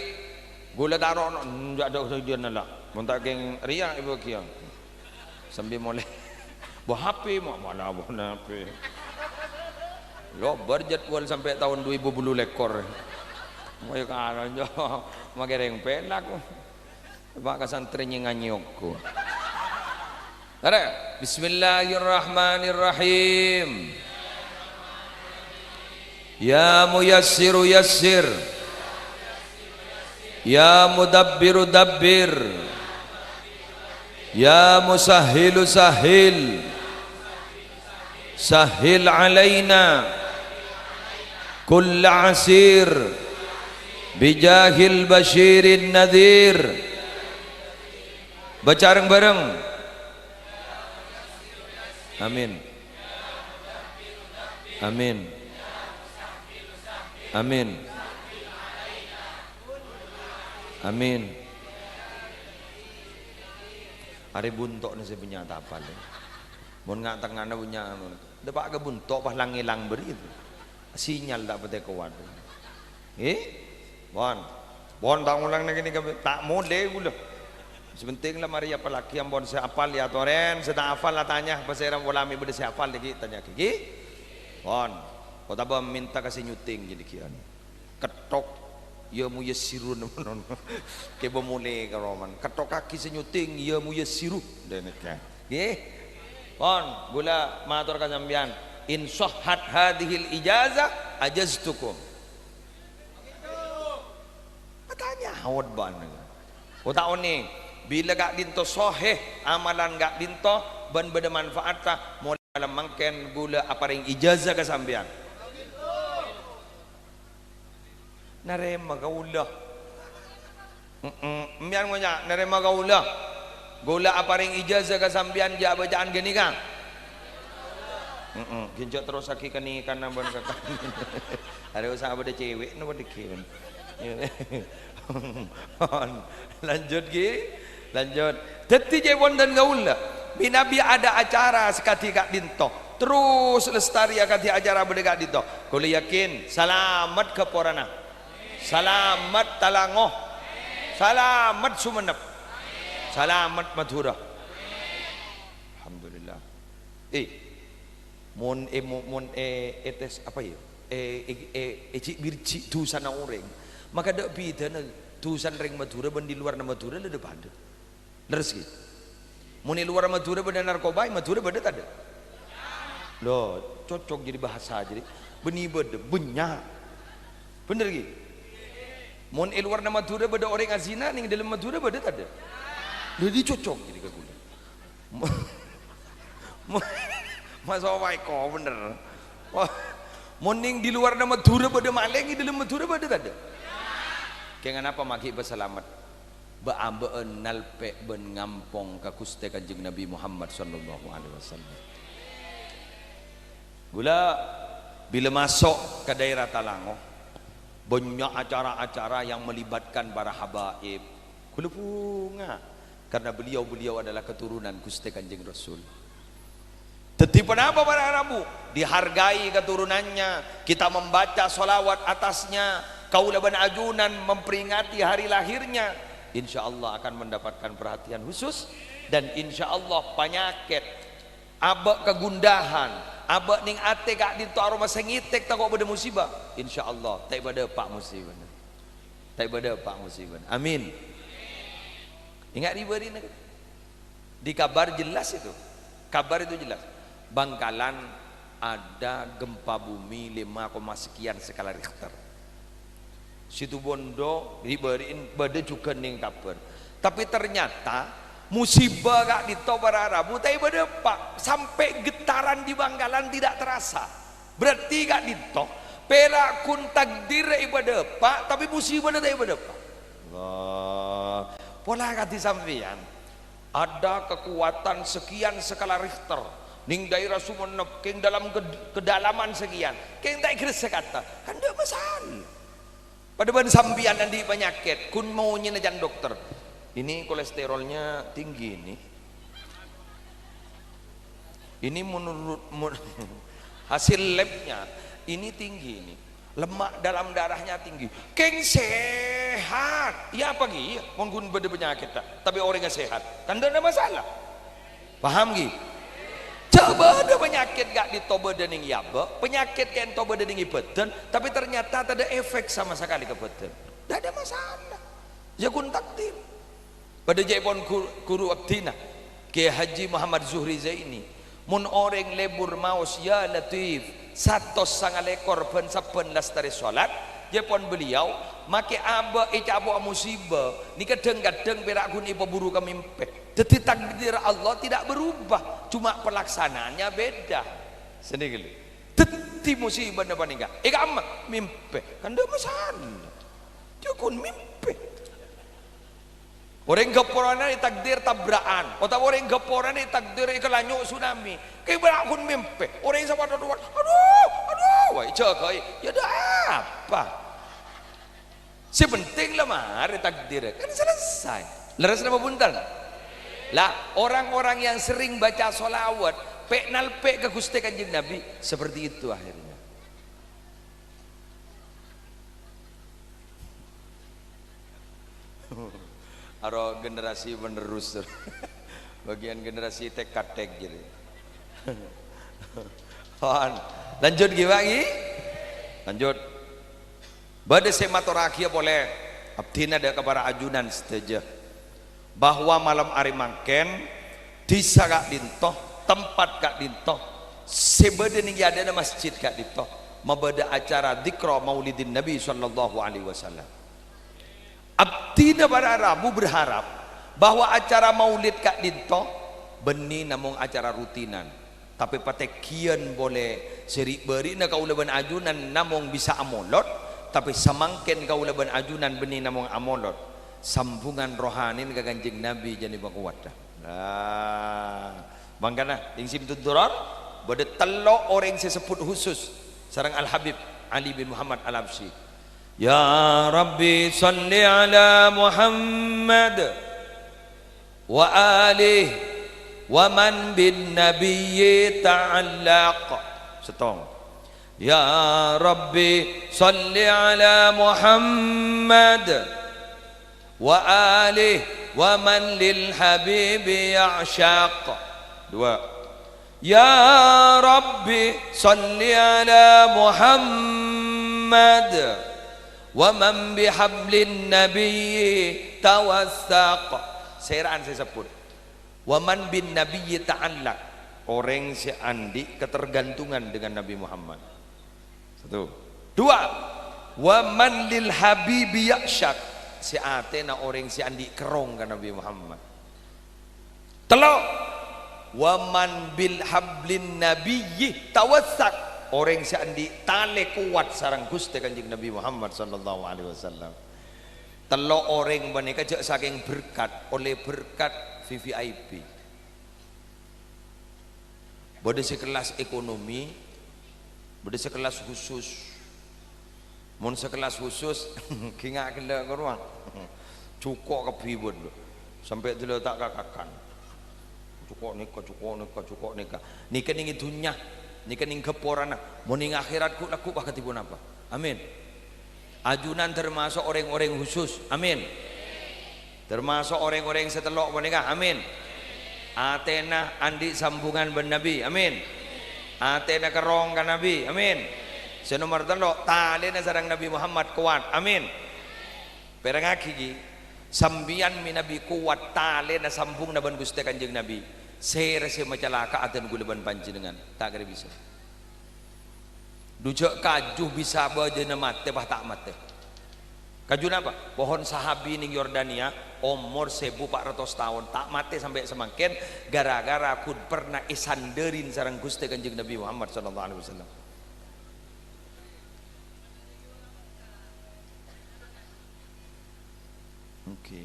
Ghulâ tarono, enjâ' dâ' sadhâjâna la. Mon ta' kèng rèya èbâgiyân. Sambi molè. Bo H P, mo-, mala bo H P. Lobâr jadwal sampè' taon du èbu bâllu lèkor. Moy karo, Jo. Makè rèng pèlak. Pak ka santrè nyè-nganyè ogo. Arè, Bismillahirrahmanirrahim. Ya Muyassiru yassir. Ya Mudabbiru dabbir. Ya Musahhilu sahhil. Sahhil alaina kulla asir. Bijahil basyirin nadhir. Baca reng-bareng. Amin. Amin. Amin. Amin. Arè bunto'na sè bânnya' tapal. Mon nga'-tengnga'na bânnya' anu. Dâpa' ka bunto' pas lang-èlang bâri' itu. Sinyal ta' patè kowat. Ngghi? Pon. Pon ta' ngulang nèka nèka, ta' molè kaulâ. Sè pentèng la marè apallaghi ampon sè apal ya, torèn, sè ta' apal la tanya, pasèra pola mè' bâdâ sè apal nèka tanya'aghi. Ngghi? Pon. Otabâ mènta ka sè nyuting jâdiyân. Kettok, ya muyassirun. Kèbâ molè ka roman. Kettokkaghi sè nyuting, ya muyassiru. Dâ' nèka. Ngghi? Pon, kaulâ mator ka sampèyan. In sahhat hadzihil ijazah, ajaztukum. Atanya, awat bân. Oh, ta' onèng. Bilâ ka'dinto sahih, amalan ka'dinto, bân bâdâ manfaatta, molè malem mangkèn kaulâ aparèng ijazah ka sampèyan. Narèma kaulâ. Heeh, sampèyan ngoca', "Narèma kaulâ. Kaulâ aparèng ijazah ka sampèyan jâ' abâca'an ghânèka." Heeh, ghi' jâ' terrossaghi kanèkana bân kaka. Arè usaha bâdâ cewek napa dhâggi', bân. Lanjut, ghi. Lanjut. Dhâddhi, ca'èpon dân kaulâ, mènabi ada acara sakadhi ka'dinto, terros lestari akadhi acara bâdâ ka'dinto, kaulâ yakin salamet ghâporana. Salamet Talango. Salamet Sumenep. Salamet Madhurâ. Alhamdulillah. Eh, mon è-, mo-, mon è-, ètes apa ya? È-, è-, è-, èji'-bârji' dusana orèng. Maka tadâ' bhidhâna dusa rèng Madhurâ bân di luarna Madhurâ la padâ. Lerres, ghi? Mon è luarna Madhurâ bâdâ narkoba, è Madhurâ bâdâ tadâ'? Lho, cocok jadi bahasa jadi. Bânnè bâdâ, bânnya'. Bhender, ghi? Mon è luarna Madhurâ bâdâ orèng azina, neng dâlem Madhurâ bâdâ tadâ'? Lho, jadi cocok jadi ka kaulâ. Mo-, mo-, maso' wae ko bener. Wah, mon neng di luarna Madhurâ bâdâ malèng, è dâlem Madhurâ bâdâ tadâ'? Kèng anapa ma' ghi' pasalamet? Bâ'-ambâ'ân nalpè' bân ngampong ka Ghustè Kanjeng Nabi Muhammad sallallahu alaihi wasallam. Kaulâ bilâ maso' ka daerah Talango, bânnya' acara-acara yang melibatkan para habaib. Kaulâ bhunga karena beliau-beliau adalah keturunan Ghustè Kanjeng Rasul. Dhâddhi ponapa para rabu? Dihargai keturunannya, kita membaca sholawat atasnya, kaulâ bân ajunan memperingati hari lahirnya, insya Allah akan mendapatkan perhatian khusus, dan insya Allah panyakèt, abâ' kagundahan, abâ' neng atè ka'dinto aromasa ngètèk tako' bâdâ musiba, insya Allah ta' bâdâ pa' musibana. Ta' bâdâ pa' musibana. Amin. Enga' ri-bârina. Di kabar jelas itu. Kabar itu jelas. Bangkalan ada gempa bumi lima koma sekian skala Richter. Situbondo ri-bâri'in bâdâ jhughân neng kabar. Tapè ternyata musiba ka'dinto para rabu ta' bâdâ pa'. Sampai getaran di Bangkalan tidak terasa. Berarti ka'dinto pèra' ghun takdir ta' bâdâ pa', tapè musibana ta' bâdâ pa'. Allah. Pola kadhi sampèyan. Ada kekuatan sekian skala Richter neng daerah Sumenep, kèng dalam ked-, kedalaman sekian, kèng ta' èghârâs sè kata, kan tadâ' masalah. Padâ bân sampèyan andi' panyakèt, ghun monyèna can dokter. Ini kolesterolnya tinggi, ini. Ini menurut, mun-, hasil labnya, ini tinggi, ini. Lemak dalam darahnya tinggi. Kèng sehat. Iyâ apa ghi? Iyâ, mon ghun bâdâ panyakèt ta', tapè orèngnga sehat. Kan tadâ' masalah. Paham ghi? Tadâ' bâdâ panyakèt ka'dinto bâdâ neng è abâ', panyakèt ka'dinto bâdâ neng è bâdân, tapè ternyata tadâ' efek sama sekali ka bâdân. Tadâ' masalah. Yâ ghun takdir. Padâ jâ'èpon gu-, ghuru abdhina, Kiai Haji Muhammad Zuhri Zaini. Mon orèng lebur maos, "Ya Latif, satos sanga lèkor bân sabbhân lastarè solat," jâ'èpon beliau, "Makè abâ' ècapo'a musiba, nèka dhâng-kadhâng pèra' ghun èpaburu ka mèmpè." Dhâddhi takdir Allah tidak berubah, cuma pelaksanaannya beda. Sanèka lho. Dhâddhi musibana panèka. È ka'emma, mèmpè. Kan tadâ' masalah. Yâ ghun mèmpè. Orèng ghâporana ètakdir tabra'an, otabâ orèng ghâporana ètakdir èkalanyo' tsunami. Kèbâ ghun mèmpè. Orèng sè padâ rowa, "Adu, adu, wâi jâgâi." Yâ tadâ' apa. Sè penting la marè takdir, kan selesai. Lerres napa bhunten? Lah, orang-orang yang sering baca sholawat, pè' nalpè' ka Ghustè Kanjeng Nabi, seperti itu akhirnya. Aro generasi penerus. Bagian generasi tek-katek jadi. Pon. Lanjut, ghi, Pak, ghi? Lanjut. Bâdâ sè matorraghiyâ polè, abdhina dâ' ka para ajunan sadhâjâ, bahwa malem arè mangkèn, dhisa ka'dinto, tempat ka'dinto, sè bâdâ neng è adâ'na masjid ka'dinto, mabâdâ acara dzikra Maulidin Nabi sallallahu alaihi wasallam. Abdhina para rabu berharap bahwa acara maulid ka'dinto bânnè namong acara rutinan. Tapè patèngghiyân polè sè ri'-bâri'na kaulâ bân ajunan namong bisa amolod, tapè samangkèn kaulâ bân ajunan bânnè namong amolod. Sambhungan rohanina ka Kanjeng Nabi jhâ' nèka kowat, dâ. Nah, mangkana, ing Simtud Durar, bâdâ tello' orèng sè sebbhut khusus sareng Al-Habib Ali bin Muhammad Al-Habsyi. Ya Rabbi, shalli ala Muhammad wa alihi wa man bin nabiyyi ta'allaq. Settong. Ya Rabbi, shalli ala Muhammad wa alihi wa man lil habibi ya'shaq. Dua. Ya Rabbi, shalli ala Muhammad wa man bihablin nabiyyi tawassaq. Sèra'an sè sebbhut. Wa man bin nabiyyi ta'allaq. Orèng sè andi' ketergantungan dengan Nabi Muhammad. Satu. Dua. Wa man lil habibi ya'shaq. Sè atèna orèng sè andi' kerrong ka Nabi Muhammad. Tello'. Wa man bil hablin nabiyyi tawassaq. Orèng sè andi' talè kowat sareng Ghustè Kanjeng Nabi Muhammad sallallahu alaihi wasallam. Tello' orèng panèka jhâ' sakèng berkat, ollè berkat V V I P. Bâdâ sè kellas ekonomi, bâdâ sè kellas khusus. Mon sè kellas khusus, ghi' nga' ghellâ' ka rowa. Jhuko' kabbhi bân. Sampè' dâlâ ta' kakakan. Jhuko' nèka, jhuko' nèka, jhuko' nèka. Nèka nèng è dhunnya, nèka nèng ghâporana. Mon nèng akhèrat ghu'-, lagghu' pakadhi ponapa? Amin. Ajunan termasuk orèng-orèng khusus. Amin. Termasuk orèng-orèng sè tello' panèka. Amin. Atèna andi' sambhungan bân Nabi. Amin. Atèna kerrong ka Nabi. Amin. Sè nomer tello', talèna sareng Nabi Muhammad kowat. Amin. Pèrengngaghi, ghi. Sampèyan mènabi kowat talèna sambhungna bân Ghustè Kanjeng Nabi. Sèra sè macalaka'a dân ghulâ bân panjhennengngan. Ta' kèra bisa. Dhu jhâ' kaju bisa bâjâna matè, pas ta' matè. Kaju napa? Pohon sahabi nèng Yordania, omor sèbu pa' ratos taon, ta' matè sampè' samangkèn, gara-gara ghun pernah èsandârin sareng Ghustè Kanjeng Nabi Muhammad sallallahu alaihi wasallam. Oke.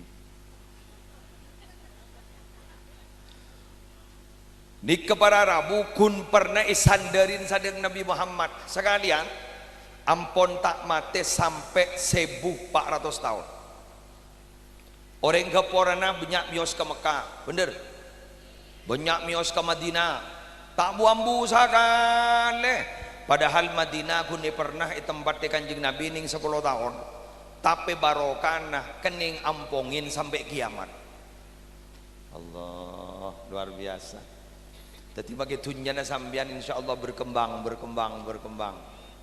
Nèka para rabu ghun pernah èsandârin sareng Nabi Muhammad. Sakalèyan, ampon ta' matè sampè' sèbu pa' ratos taon. Orèng ghâporana bânnya' mèyos ka Mekkah, bhender. Bânnya' mèyos ka Madinah, ta' bu-ambu sakalè. Padahal Madinah ghun pernah ètempatè Kanjeng Nabi nèng sapolo taon. Tapè barokana kennèng ampongèn sampè' kiyamat. Allah, luar biasa. Dhâddhi, makè dhunnyana sampèyan, insyaallah, berkembang, berkembang, berkembang.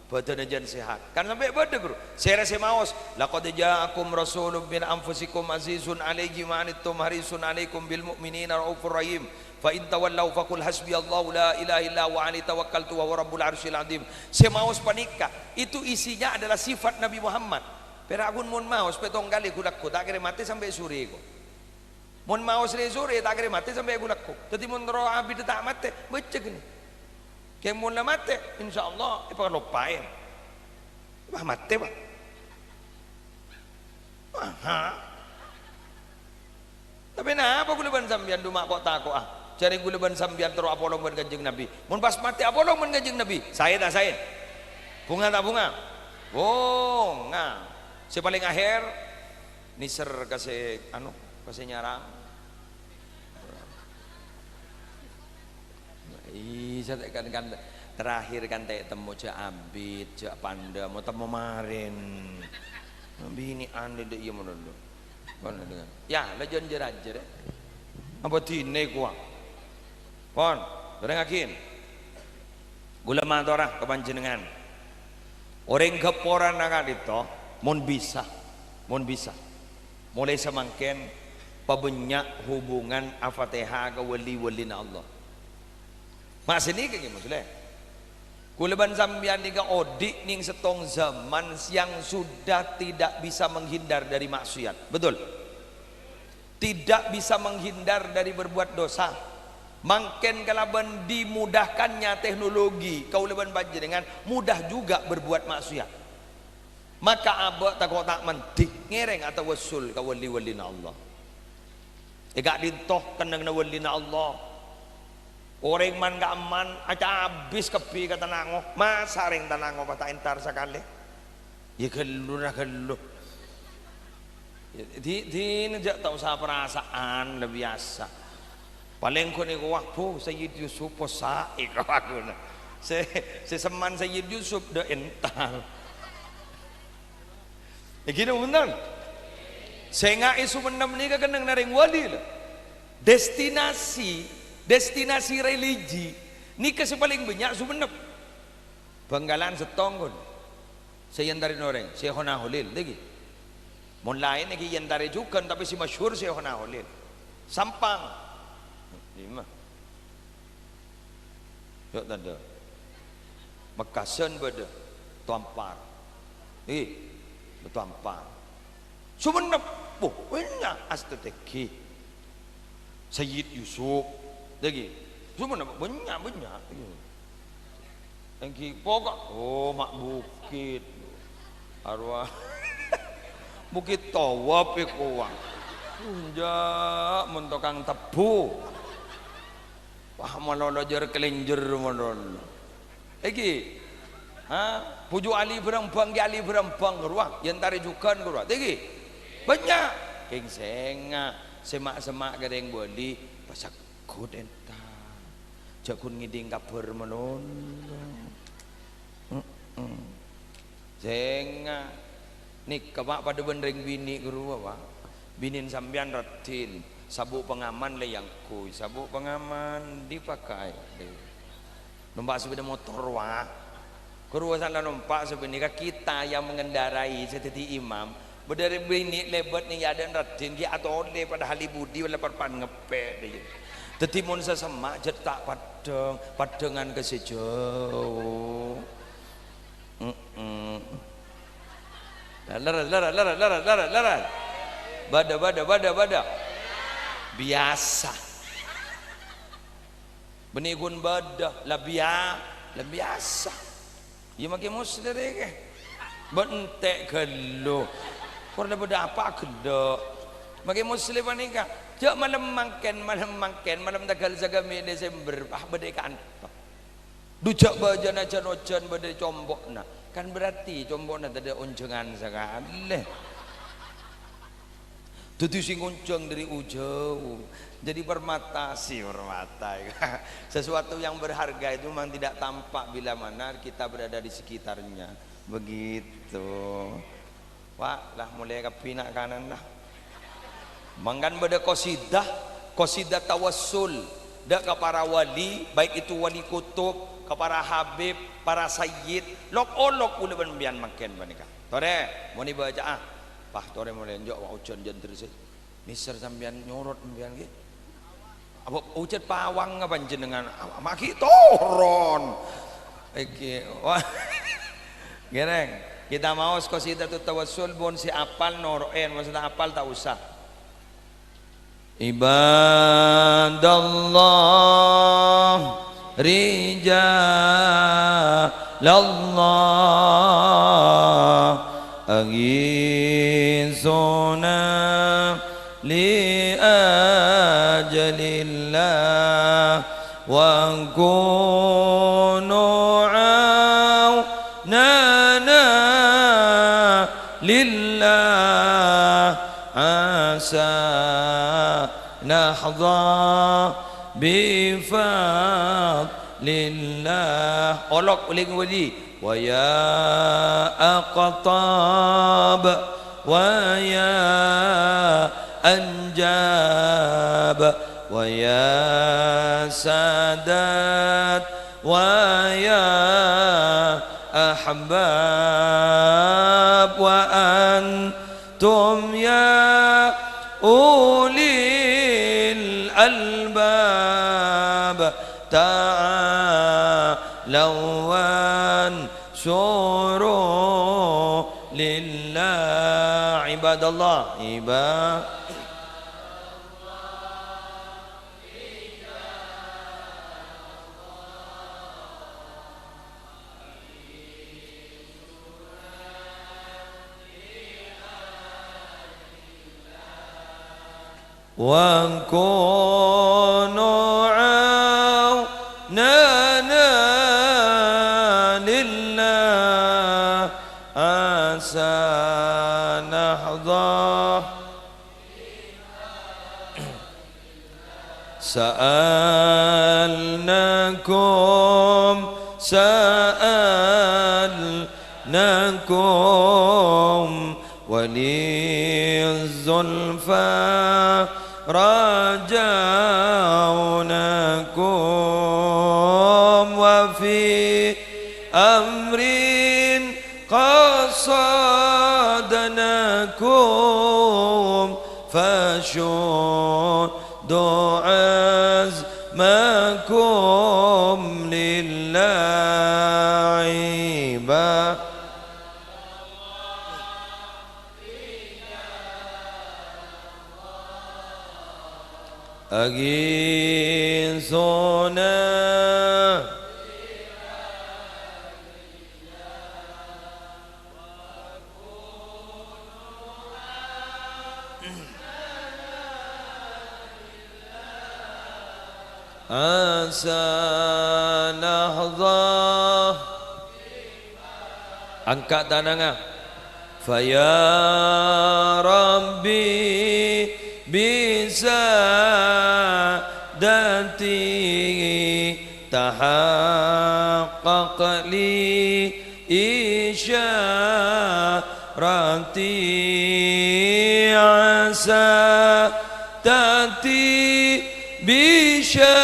Bhâdhânna jân sehat. Kan sampè' bâdâ, Guru. Sèra sè maos, "Laqad ja'akum rasulun min anfusikum azizun alaihi ma anittum harisun alaikum bil mu'minina raufur rahim. Fa in tawallau faqul hasbiyallahu la ilaha illa huwa alaihi tawakkaltu wa huwa rabbul arsyil azim." Sè maos panèka, itu isinya adalah sifat Nabi Muhammad. Pèra' ghun mon maos pètto kalè ghu-lagghu, ta' kèra matè sampè' sore, ko'. Mon maos rè-sore, ta' kèra matè sampè' ghu-lagghu. Dhâddhi, mon terro abidhâ ta' matè, bâca ghânèka. Kèng mon la matè, insyaallah èpakaloppaè. Wah, matè, Pak. Aha. Tapè napa ghulâ bân sampèyan dhu ma' ko'-tako'a? Jhârèng ghulâ bân sampèyan terro apolong bân Kanjeng Nabi. Mon pas matè apolong bân Kanjeng Nabi, saè ta' saè? Bhunga ta' bhunga? Bhunga. Sè palèng akhèr, nèser ka sè, anu, ka sè nyarang. Iyâ, kan, kan terakhir kan ta' temmo jhâ' abit, jhâ' pandâ, mo temmo marèn. Binè'an dâ' iyâ malolo. Kon, yâ, la jân jâr-ajâr, yâ. Apa dinah kowa? Pon, dhârengngaghi. Ghulâ matora ka panjhennengngan. Orèng ghâpporana ka'dinto, mon bisa, mon bisa, molaè samangkèn pabânnya' hubungan afatèha ka wali-walina Allah. Ma' sanèka, Kè Musleh. Ghulâ bân sampèyan nèka odi' nèng sèttong zaman yang sudah tidak bisa menghindar dari maksiat. Betul? Tidak bisa menghindar dari berbuat dosa. Mangkèn kalabân dimudahkannya teknologi, kaulâ bân panjhennengngan mudah juga berbuat maksiat. Maka abâ' tako' ta' mandhi, ngèrèng atawassul ka wali-walina Allah. È ka'dinto kennengnganna walina Allah. Orèng man-ka'emman acabis kabbhi ka Tanango. Masa rèng Tanango pas ta' entar sakalè? Yâ ghâllu ra ghâllu. Yâ, di-, dinah jhâ' ta' osa parasa'an, la biyasa. Palèng ghun èkowa, "Bu, Sayyid Yusuf posaè," èkowa ghun. Sè, sè semman Sayyid Yusuf dâ' entar. È ghânèka bhunten. Sènga' è Sumenep nèka kennengnganna rèng wali, lho. Destinasi, destinasi religi nèka sè palèng bânnya' Sumenep. Bhângkalan sèttong, ghun. Sè èentarè orèng, Syaikhona Kholil, ta' ghi. Mon laèn èngghi èentarè jhughân, tapè sè masyhur Syaikhona Kholil. Sampang. Dimma? Jhâ' tadâ'. Mekkasân bâdâ, Toampar. Ih, Toampar. Sumenep, bu, bânnya' astètèghi. Sayyid Yusuf, ta' ghi. Sumenep, bânnya', bânnya'. Èngghi pokok, oh, ma' bukit. Arowa. Bukit Towa èkowa. Enjâ', mon tokang tebbhu. Wah, malolo jâr kalènjâr malolo. Èngghi. Ha? Bhuju' Ali Brambang, Kè Ali Brambang, ghâruwa. Èentarè jhughân, ghâruwa. Ta' ghi. Bânnya'. Kèng sènga', sè ma'-semma' ka rèng wali, pasègghut entar. Jhâ' ghun ngèdhing kabhâr malolo. Heeh. Sènga'. Nèka, Pak, padâ bân rèng binè' ghâruwa, Pak. Binèna sampèyan raddhin, sabuk pengaman lè èangghuy, sabuk pengaman dipakai. Nompa' sepeda motor, wah. Ghâruwa san la nompa' sè bânnè ka kita yang mengendarai sè dhâddhi imam. Bâdâ rè-, binè' lèbât nèng è adâ'na raddhin ghi' atolè padahal è budi la parpan ngeppè', dhâddhi. Dhâddhi mon sè semma' jhâ' ta' paddhâng, paddhângan ka sè jhâu. Mm-mm. Lerres, lerres, lerres, lerres, lerres, lerres. Bâdâ, bâdâ, bâdâ, bâdâ. Biyasa. Bânnè ghun bâdâ, la biya-, la biyasa. Iyâ, makè Musleh rèya. Bâ' entè' ghâllu. Kor la bâdâ apa ghellâ'. Makè Musleh panèka. Jhâ' malem mangkèn, malem mangkèn, malem tangghâl saghâmè' Desember, ah, bâdâ è ka'anto. Dhu jhâ' bâjâna jân-ojân bâdâ è compo'na. Kan berarti compo'na tadâ' onjhângan sakalè. Dhâddhi sè ngonjhâng dâri ujâu. Jadi permata, si permata. Sesuatu yang berharga itu memang tidak tampak bila mana kita berada di sekitarnya. Begitu. Wa', la molè kabbhi na'-kana', la. Mangkana bâdâ qasidah, qasidah tawassul. Dâ' ka para wali, baik itu wali kutub, ka para habib, para sayyid, lok-olok kaulâ bân sampèyan mangkèn panèka. Torè, mon èbâca'a. Pah, torè molaè enjâ', wa, ojhân jân terros. Mèsèr sampèyan nyorot sampèyan ghi. Apa ojhân pawang panjhennengngan? Apa ma' ghi' toron? Èngghi, wah. Ngèrèng. Kita maos qasidatut tawassul, mon sè apal noro'è, mon sè ta' apal ta' osa. Ibadallah, rijalallah, aghitsuna li ajlillah, wa kunu aunana lillah, asa nahdha bi fadlillah. Olok ollè ngabâli. Wa ya aqtab, wa ya anjab, wa ya sadat, wa ya ahbab, wa an tum ya ulil albab, ta'alaw wansuru lillah. Ibadallah, iba- Wa kunu aunana lillah, asa nahdha. Sa'alnakum, sa'alnakum, waliz zulfa rajaunakum, wa fi amrin qasadnakum, fashuddu azmakum lillahi ba-, aghitsuna. Asa nahdha. Angka' tanangnga. Fa ya Rabbi bi sadati tahaqqaq li isyarati, asa tati bi syarati,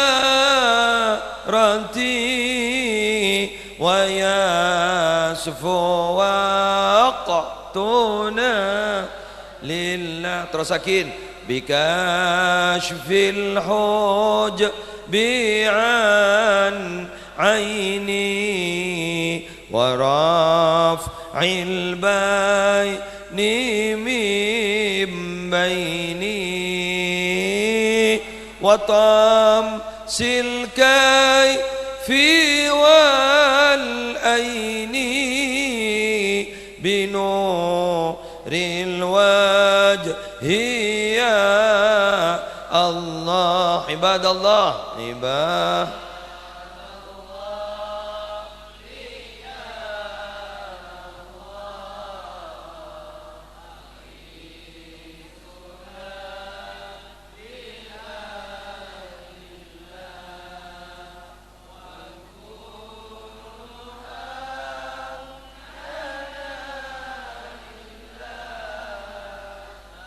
wa yasfu waqtuna lillah. Terrosakin. Bi kasyfil hujbi an aini, wa raf'il baini min baini, wa tamsil kaifi wal aini, bi nuril wajhi ya Allah. Ibadallah, iba-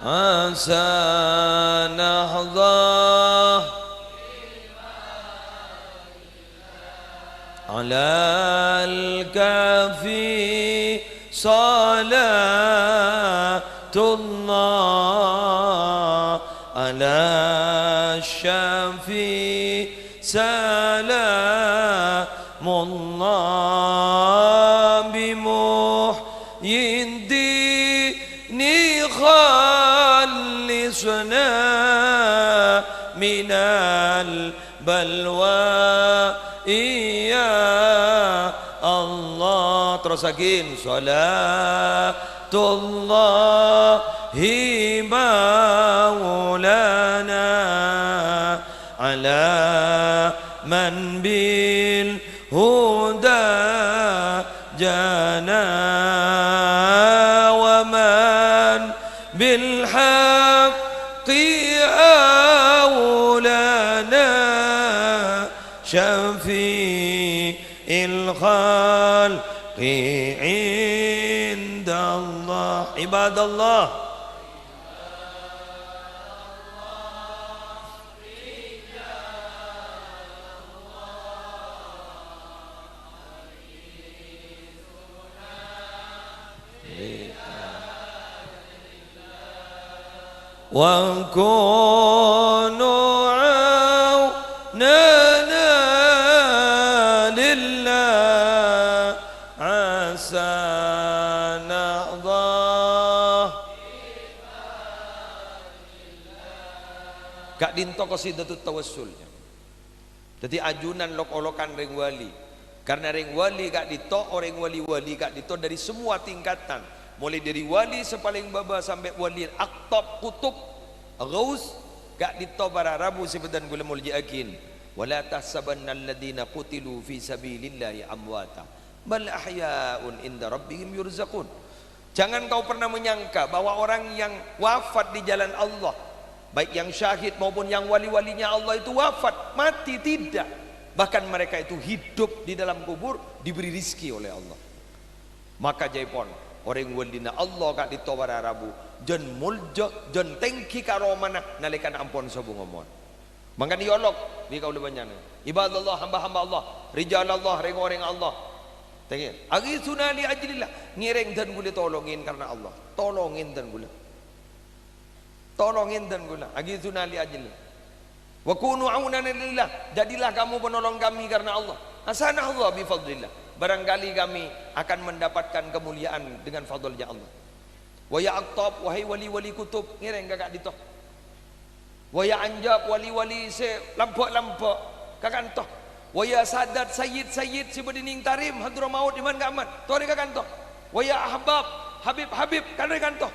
Asa nahdha. على الكافي صلاة الله، على الشافي سلام الله، بمحيي الدين خلصنا من البلوى، يا الله. Terus lagi, صلاة الله مولانا على من بالهدى جانا، ومن بالحق أولانا، شفيع الخلق عند الله. عباد الله، وكونوا عوننا لله عسى نحظى. Ka'dinto qasidatut tawassul. Dhâddhi ajunan lok-olokan rèng wali. Karna rèng wali ka'dinto, orèng wali-wali ka'dinto dhâri samowa tingkatan. Molaè dhâri wali sè palèng bâbâ sampè' wali aqtab, qutub, ghaus, ka'dinto para rabu sè bhâdhân kaulâ molja'aghin. "Wa la tahsabannalladzina qutilu fi sabilillahi amwata, bal ahya'un 'inda rabbihim yurzaqun." Jangan kau pernah menyangka bahwa orang yang wafat di jalan Allah, baik yang syahid maupun yang wali-walinya Allah itu wafat, mati, tidak. Bahkan mereka itu hidup di dalam kubur, diberi rizki oleh Allah. Maka jâèpon, orèng wâlina Allah ka'dinto para rabu, jân molja, jân tèngghi karomana nalèkana ampon sobung omor. Mangkana èolok bi' kaulâ bânnya'na. Ibadallah, hamba-hamba Allah, rijalallah, rèng-orèng Allah. Tèngghi, "Aghitsuna li ajlillah." Ngèrèng dân kaulâ, tolongin karena Allah. Tolongin dân kaulâ. Tolongin dân kaulâ. "Aghitsuna li ajlillah." "Wa kunu aunana lillah." Jadilah kamu penolong kami karena Allah. "Asa nahza bi fadlillah." Barangkali kami akan mendapatkan kemuliaan dengan fadlnya Allah. "Wa ya aqtab," wahai wali-wali kutub, ngèrèng ka ka'dinto. "Wa ya anjab," wali-wali sè lambâ'-lambâ', ka kanto. "Wa ya sadat, sayyid-sayyid sè bâdâ nèng Tarim, Hadramaut, Yaman, Yaman, torè ka kanto. "Wa ya ahbab, habib-habib, torè ka kanto.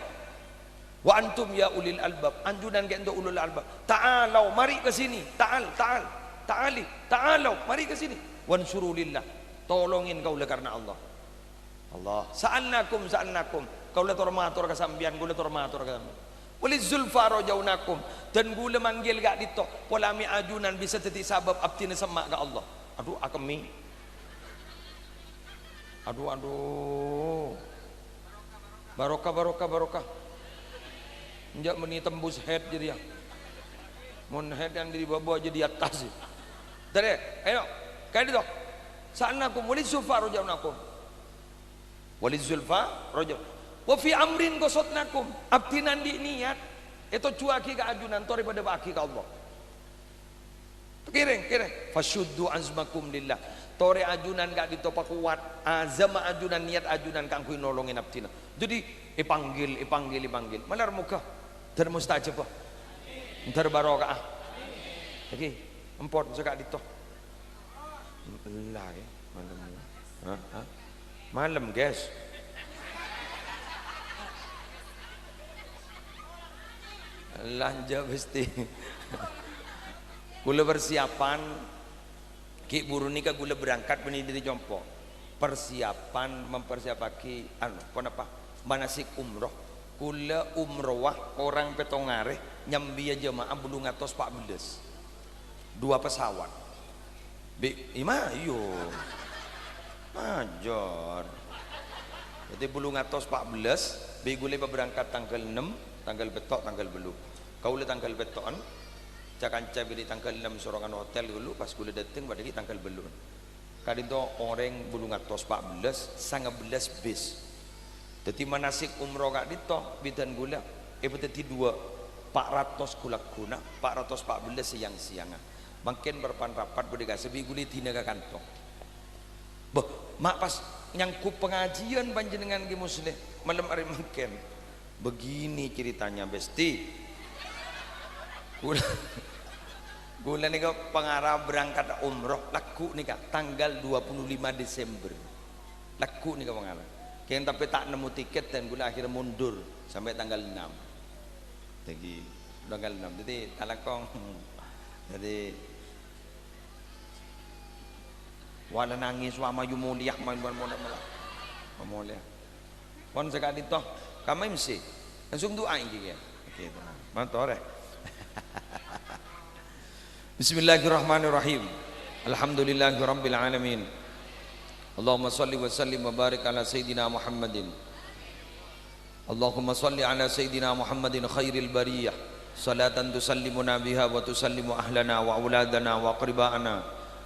Wa antum ya ulil albab," ajunan ka'dinto ulul albab. "Ta'alau, marè ka sini. Ta'al, ta'al, ta'ali, ta'alau, marè ka sini. Wansuru lillah, tolongin kaulâ karena Allah." Allah, "Sa'alnakum, sa'alnakum." Kaulâ tor-mator ka sampèyan, kaulâ tor-mator ka sampèyan. "Waliz zulfa rajaunakum." Dân kaulâ manggil ka'dinto, pola mè' ajunan bisa dhâddhi sabâb abdhina semma' ka Allah. Adhu, akemmè. Adhu, adhu. Barokah, barokah, barokah. Enjâ' mènè tembus head jârèya. Mon head kan dâri bâbâ jâ dâri attas. Torè, ayo, ka'dinto. "Sa'alnakum waliz zulfa rajaunakum." Waliz zulfa rajau. "Wa fi amrin qasadnakum." Abdhina andi' niyat, ètojjhuwâghi ka ajunan, torè padâpa'aghi ka Allah. Kèrèng, kèrèng. "Fasyuddu azmakum lillah." Torè ajunan ka'dinto pakowat azamma ajunan, niyat ajunan kaangghuy nolongè abdhina. Dhâddhi, èpanggil, èpanggil, èpanggil. Malar moghâ dhâr mustajabah. Dhâr barokah. Èngghi, empon sè ka'dinto. Ella, ya, malem. Hah? Hah? Malem, guys. Lanja pasti. Kaulâ persiapan, ghi' buru nèka kaulâ berangkat bânnè dâri compo'. Persiapan, mempersiapaghi, anu, ponapa? Manasik umroh. Kaulâ umroah korang pètto arè, nyambiyâ jemaah bâllung atos pa' bellâs. Dua pesawat. Bi', ima, iyo. Majâr. Dhâddhi, bâllung atos pa' bellâs, bi' kaulâ èpaberangkat tangghâl ennem, tangghâl pètto', tangghâl bâllu'. Kaulâ tangghâl pètto'an, ca-kanca bâdâ tangghâl ennem sorongan hotel ghâllu, pas kaulâ dâteng, padâ ghi' tangghâl bâllu'. Ka'dinto orèng bâllung atos pa' bellâs, sanga bellâs bis. Dhâddhi manasik umroh ka'dinto bidhâna ghulâ èpadhâddhi duwâ', pa' ratos ghulâ-ghulâ, pa' ratos pa' bellâs sèyang-sèyangnga. Mangkèn parappa'na rapat bâdâ kassa' bi' ghulâ èdina ka kanto. Bâh, ma' pas nyanggup pangajiân panjhennengngan Kè Musleh, malem arè mangkèn. Begini ceritanya, Besti. Ghulâ, ghulâ nèka pangara berangkat umroh lagghu' nèka tanggal dua puluh lima Desember. Lagghu' nèka pangara. Kèng tapè ta' nemmo tiket dan ghulâ akhirnya mundur sampai tanggal enam. Dhâddhi, tanggal enam. Dhâddhi, ta' langkong. Dhâddhi, wala nangès, wa mayu molèya, mayu molèya, molèya. Pon saka'dinto, kamma M C. Langsung du'a ènggi, ya. Oke, tenang. Mator, ya. Bismillahirrahmanirrahim. Alhamdulillahirabbil alamin. Allahumma shalli wa sallim wa barik ala sayyidina Muhammadin. Allahumma shalli ala sayyidina Muhammadin khairil bariyah. Salatan tusallimuna biha wa tusallimu ahlana wa auladana wa aqriba'ana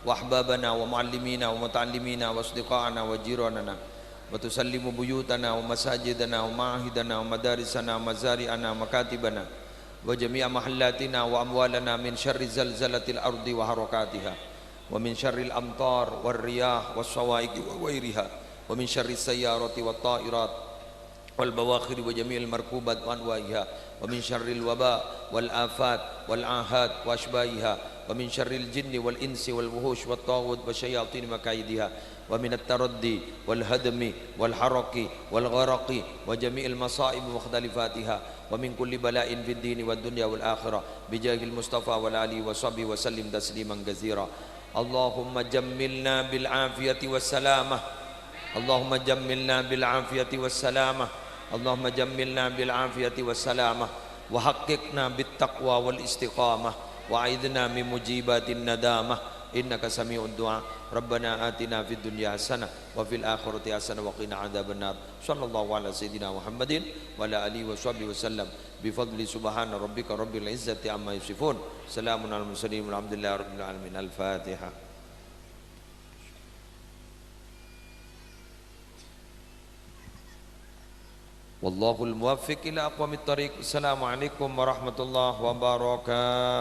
wa ahbabana wa muallimina wa muta'allimina wa asdiqa'ana wa jiranana. Wa tusallimu buyutana wa masajidana wa ma'ahidana wa madarisana wa mazari'ana wa makatibana wa jami'a mahallatina wa amwalana min syarri zalzalatil ardi wa harakatiha, wa min syarril amtar war riyah was sawa'iqi wa ghairiha, wa min syarri sayyarati wat ta'irat wal bawakhiri wa jami'il markubat wa anwa'iha, wa min syarril waba wal afat wal ahad wa asbahiha, wa min syarril jinni wal insi wal wuhush wat taghut wa syayatin wa kaidiha, wa minat taraddi wal hadmi wal haraqi wal gharaqi wa jami'il masa'ib wa mukhtalifatiha, wa min kulli bala'in fid dini wad dunya wal akhirah, bi jahil Mustafa wa ala alihi wa sahbihi wa sallim tasliman katsira. Allahumma jammilna bil afiyati was salamah. Allahumma jammilna bil afiyati was salamah. Allahumma jammilna bil afiyati was salamah. Wa haqqiqna bit taqwa wal istiqamah. Wa a'idna min mujibatin nadamah. Innaka sami'ud du'a. Rabbana atina fid dunya hasanah wa fil akhirati hasanah wa qina adzabannar. Sallallahu ala sayyidina Muhammadin wa ala alihi wa sahbihi wa sallam. Bi fadli subhana rabbika rabbil izzati amma yasifun. Salamun alal mursalin walhamdulillahi rabbil alamin. Al-Fatihah. Wallahul muwaffiq ila aqwamit thariq. Assalamualaikum warahmatullahi wabarakatuh.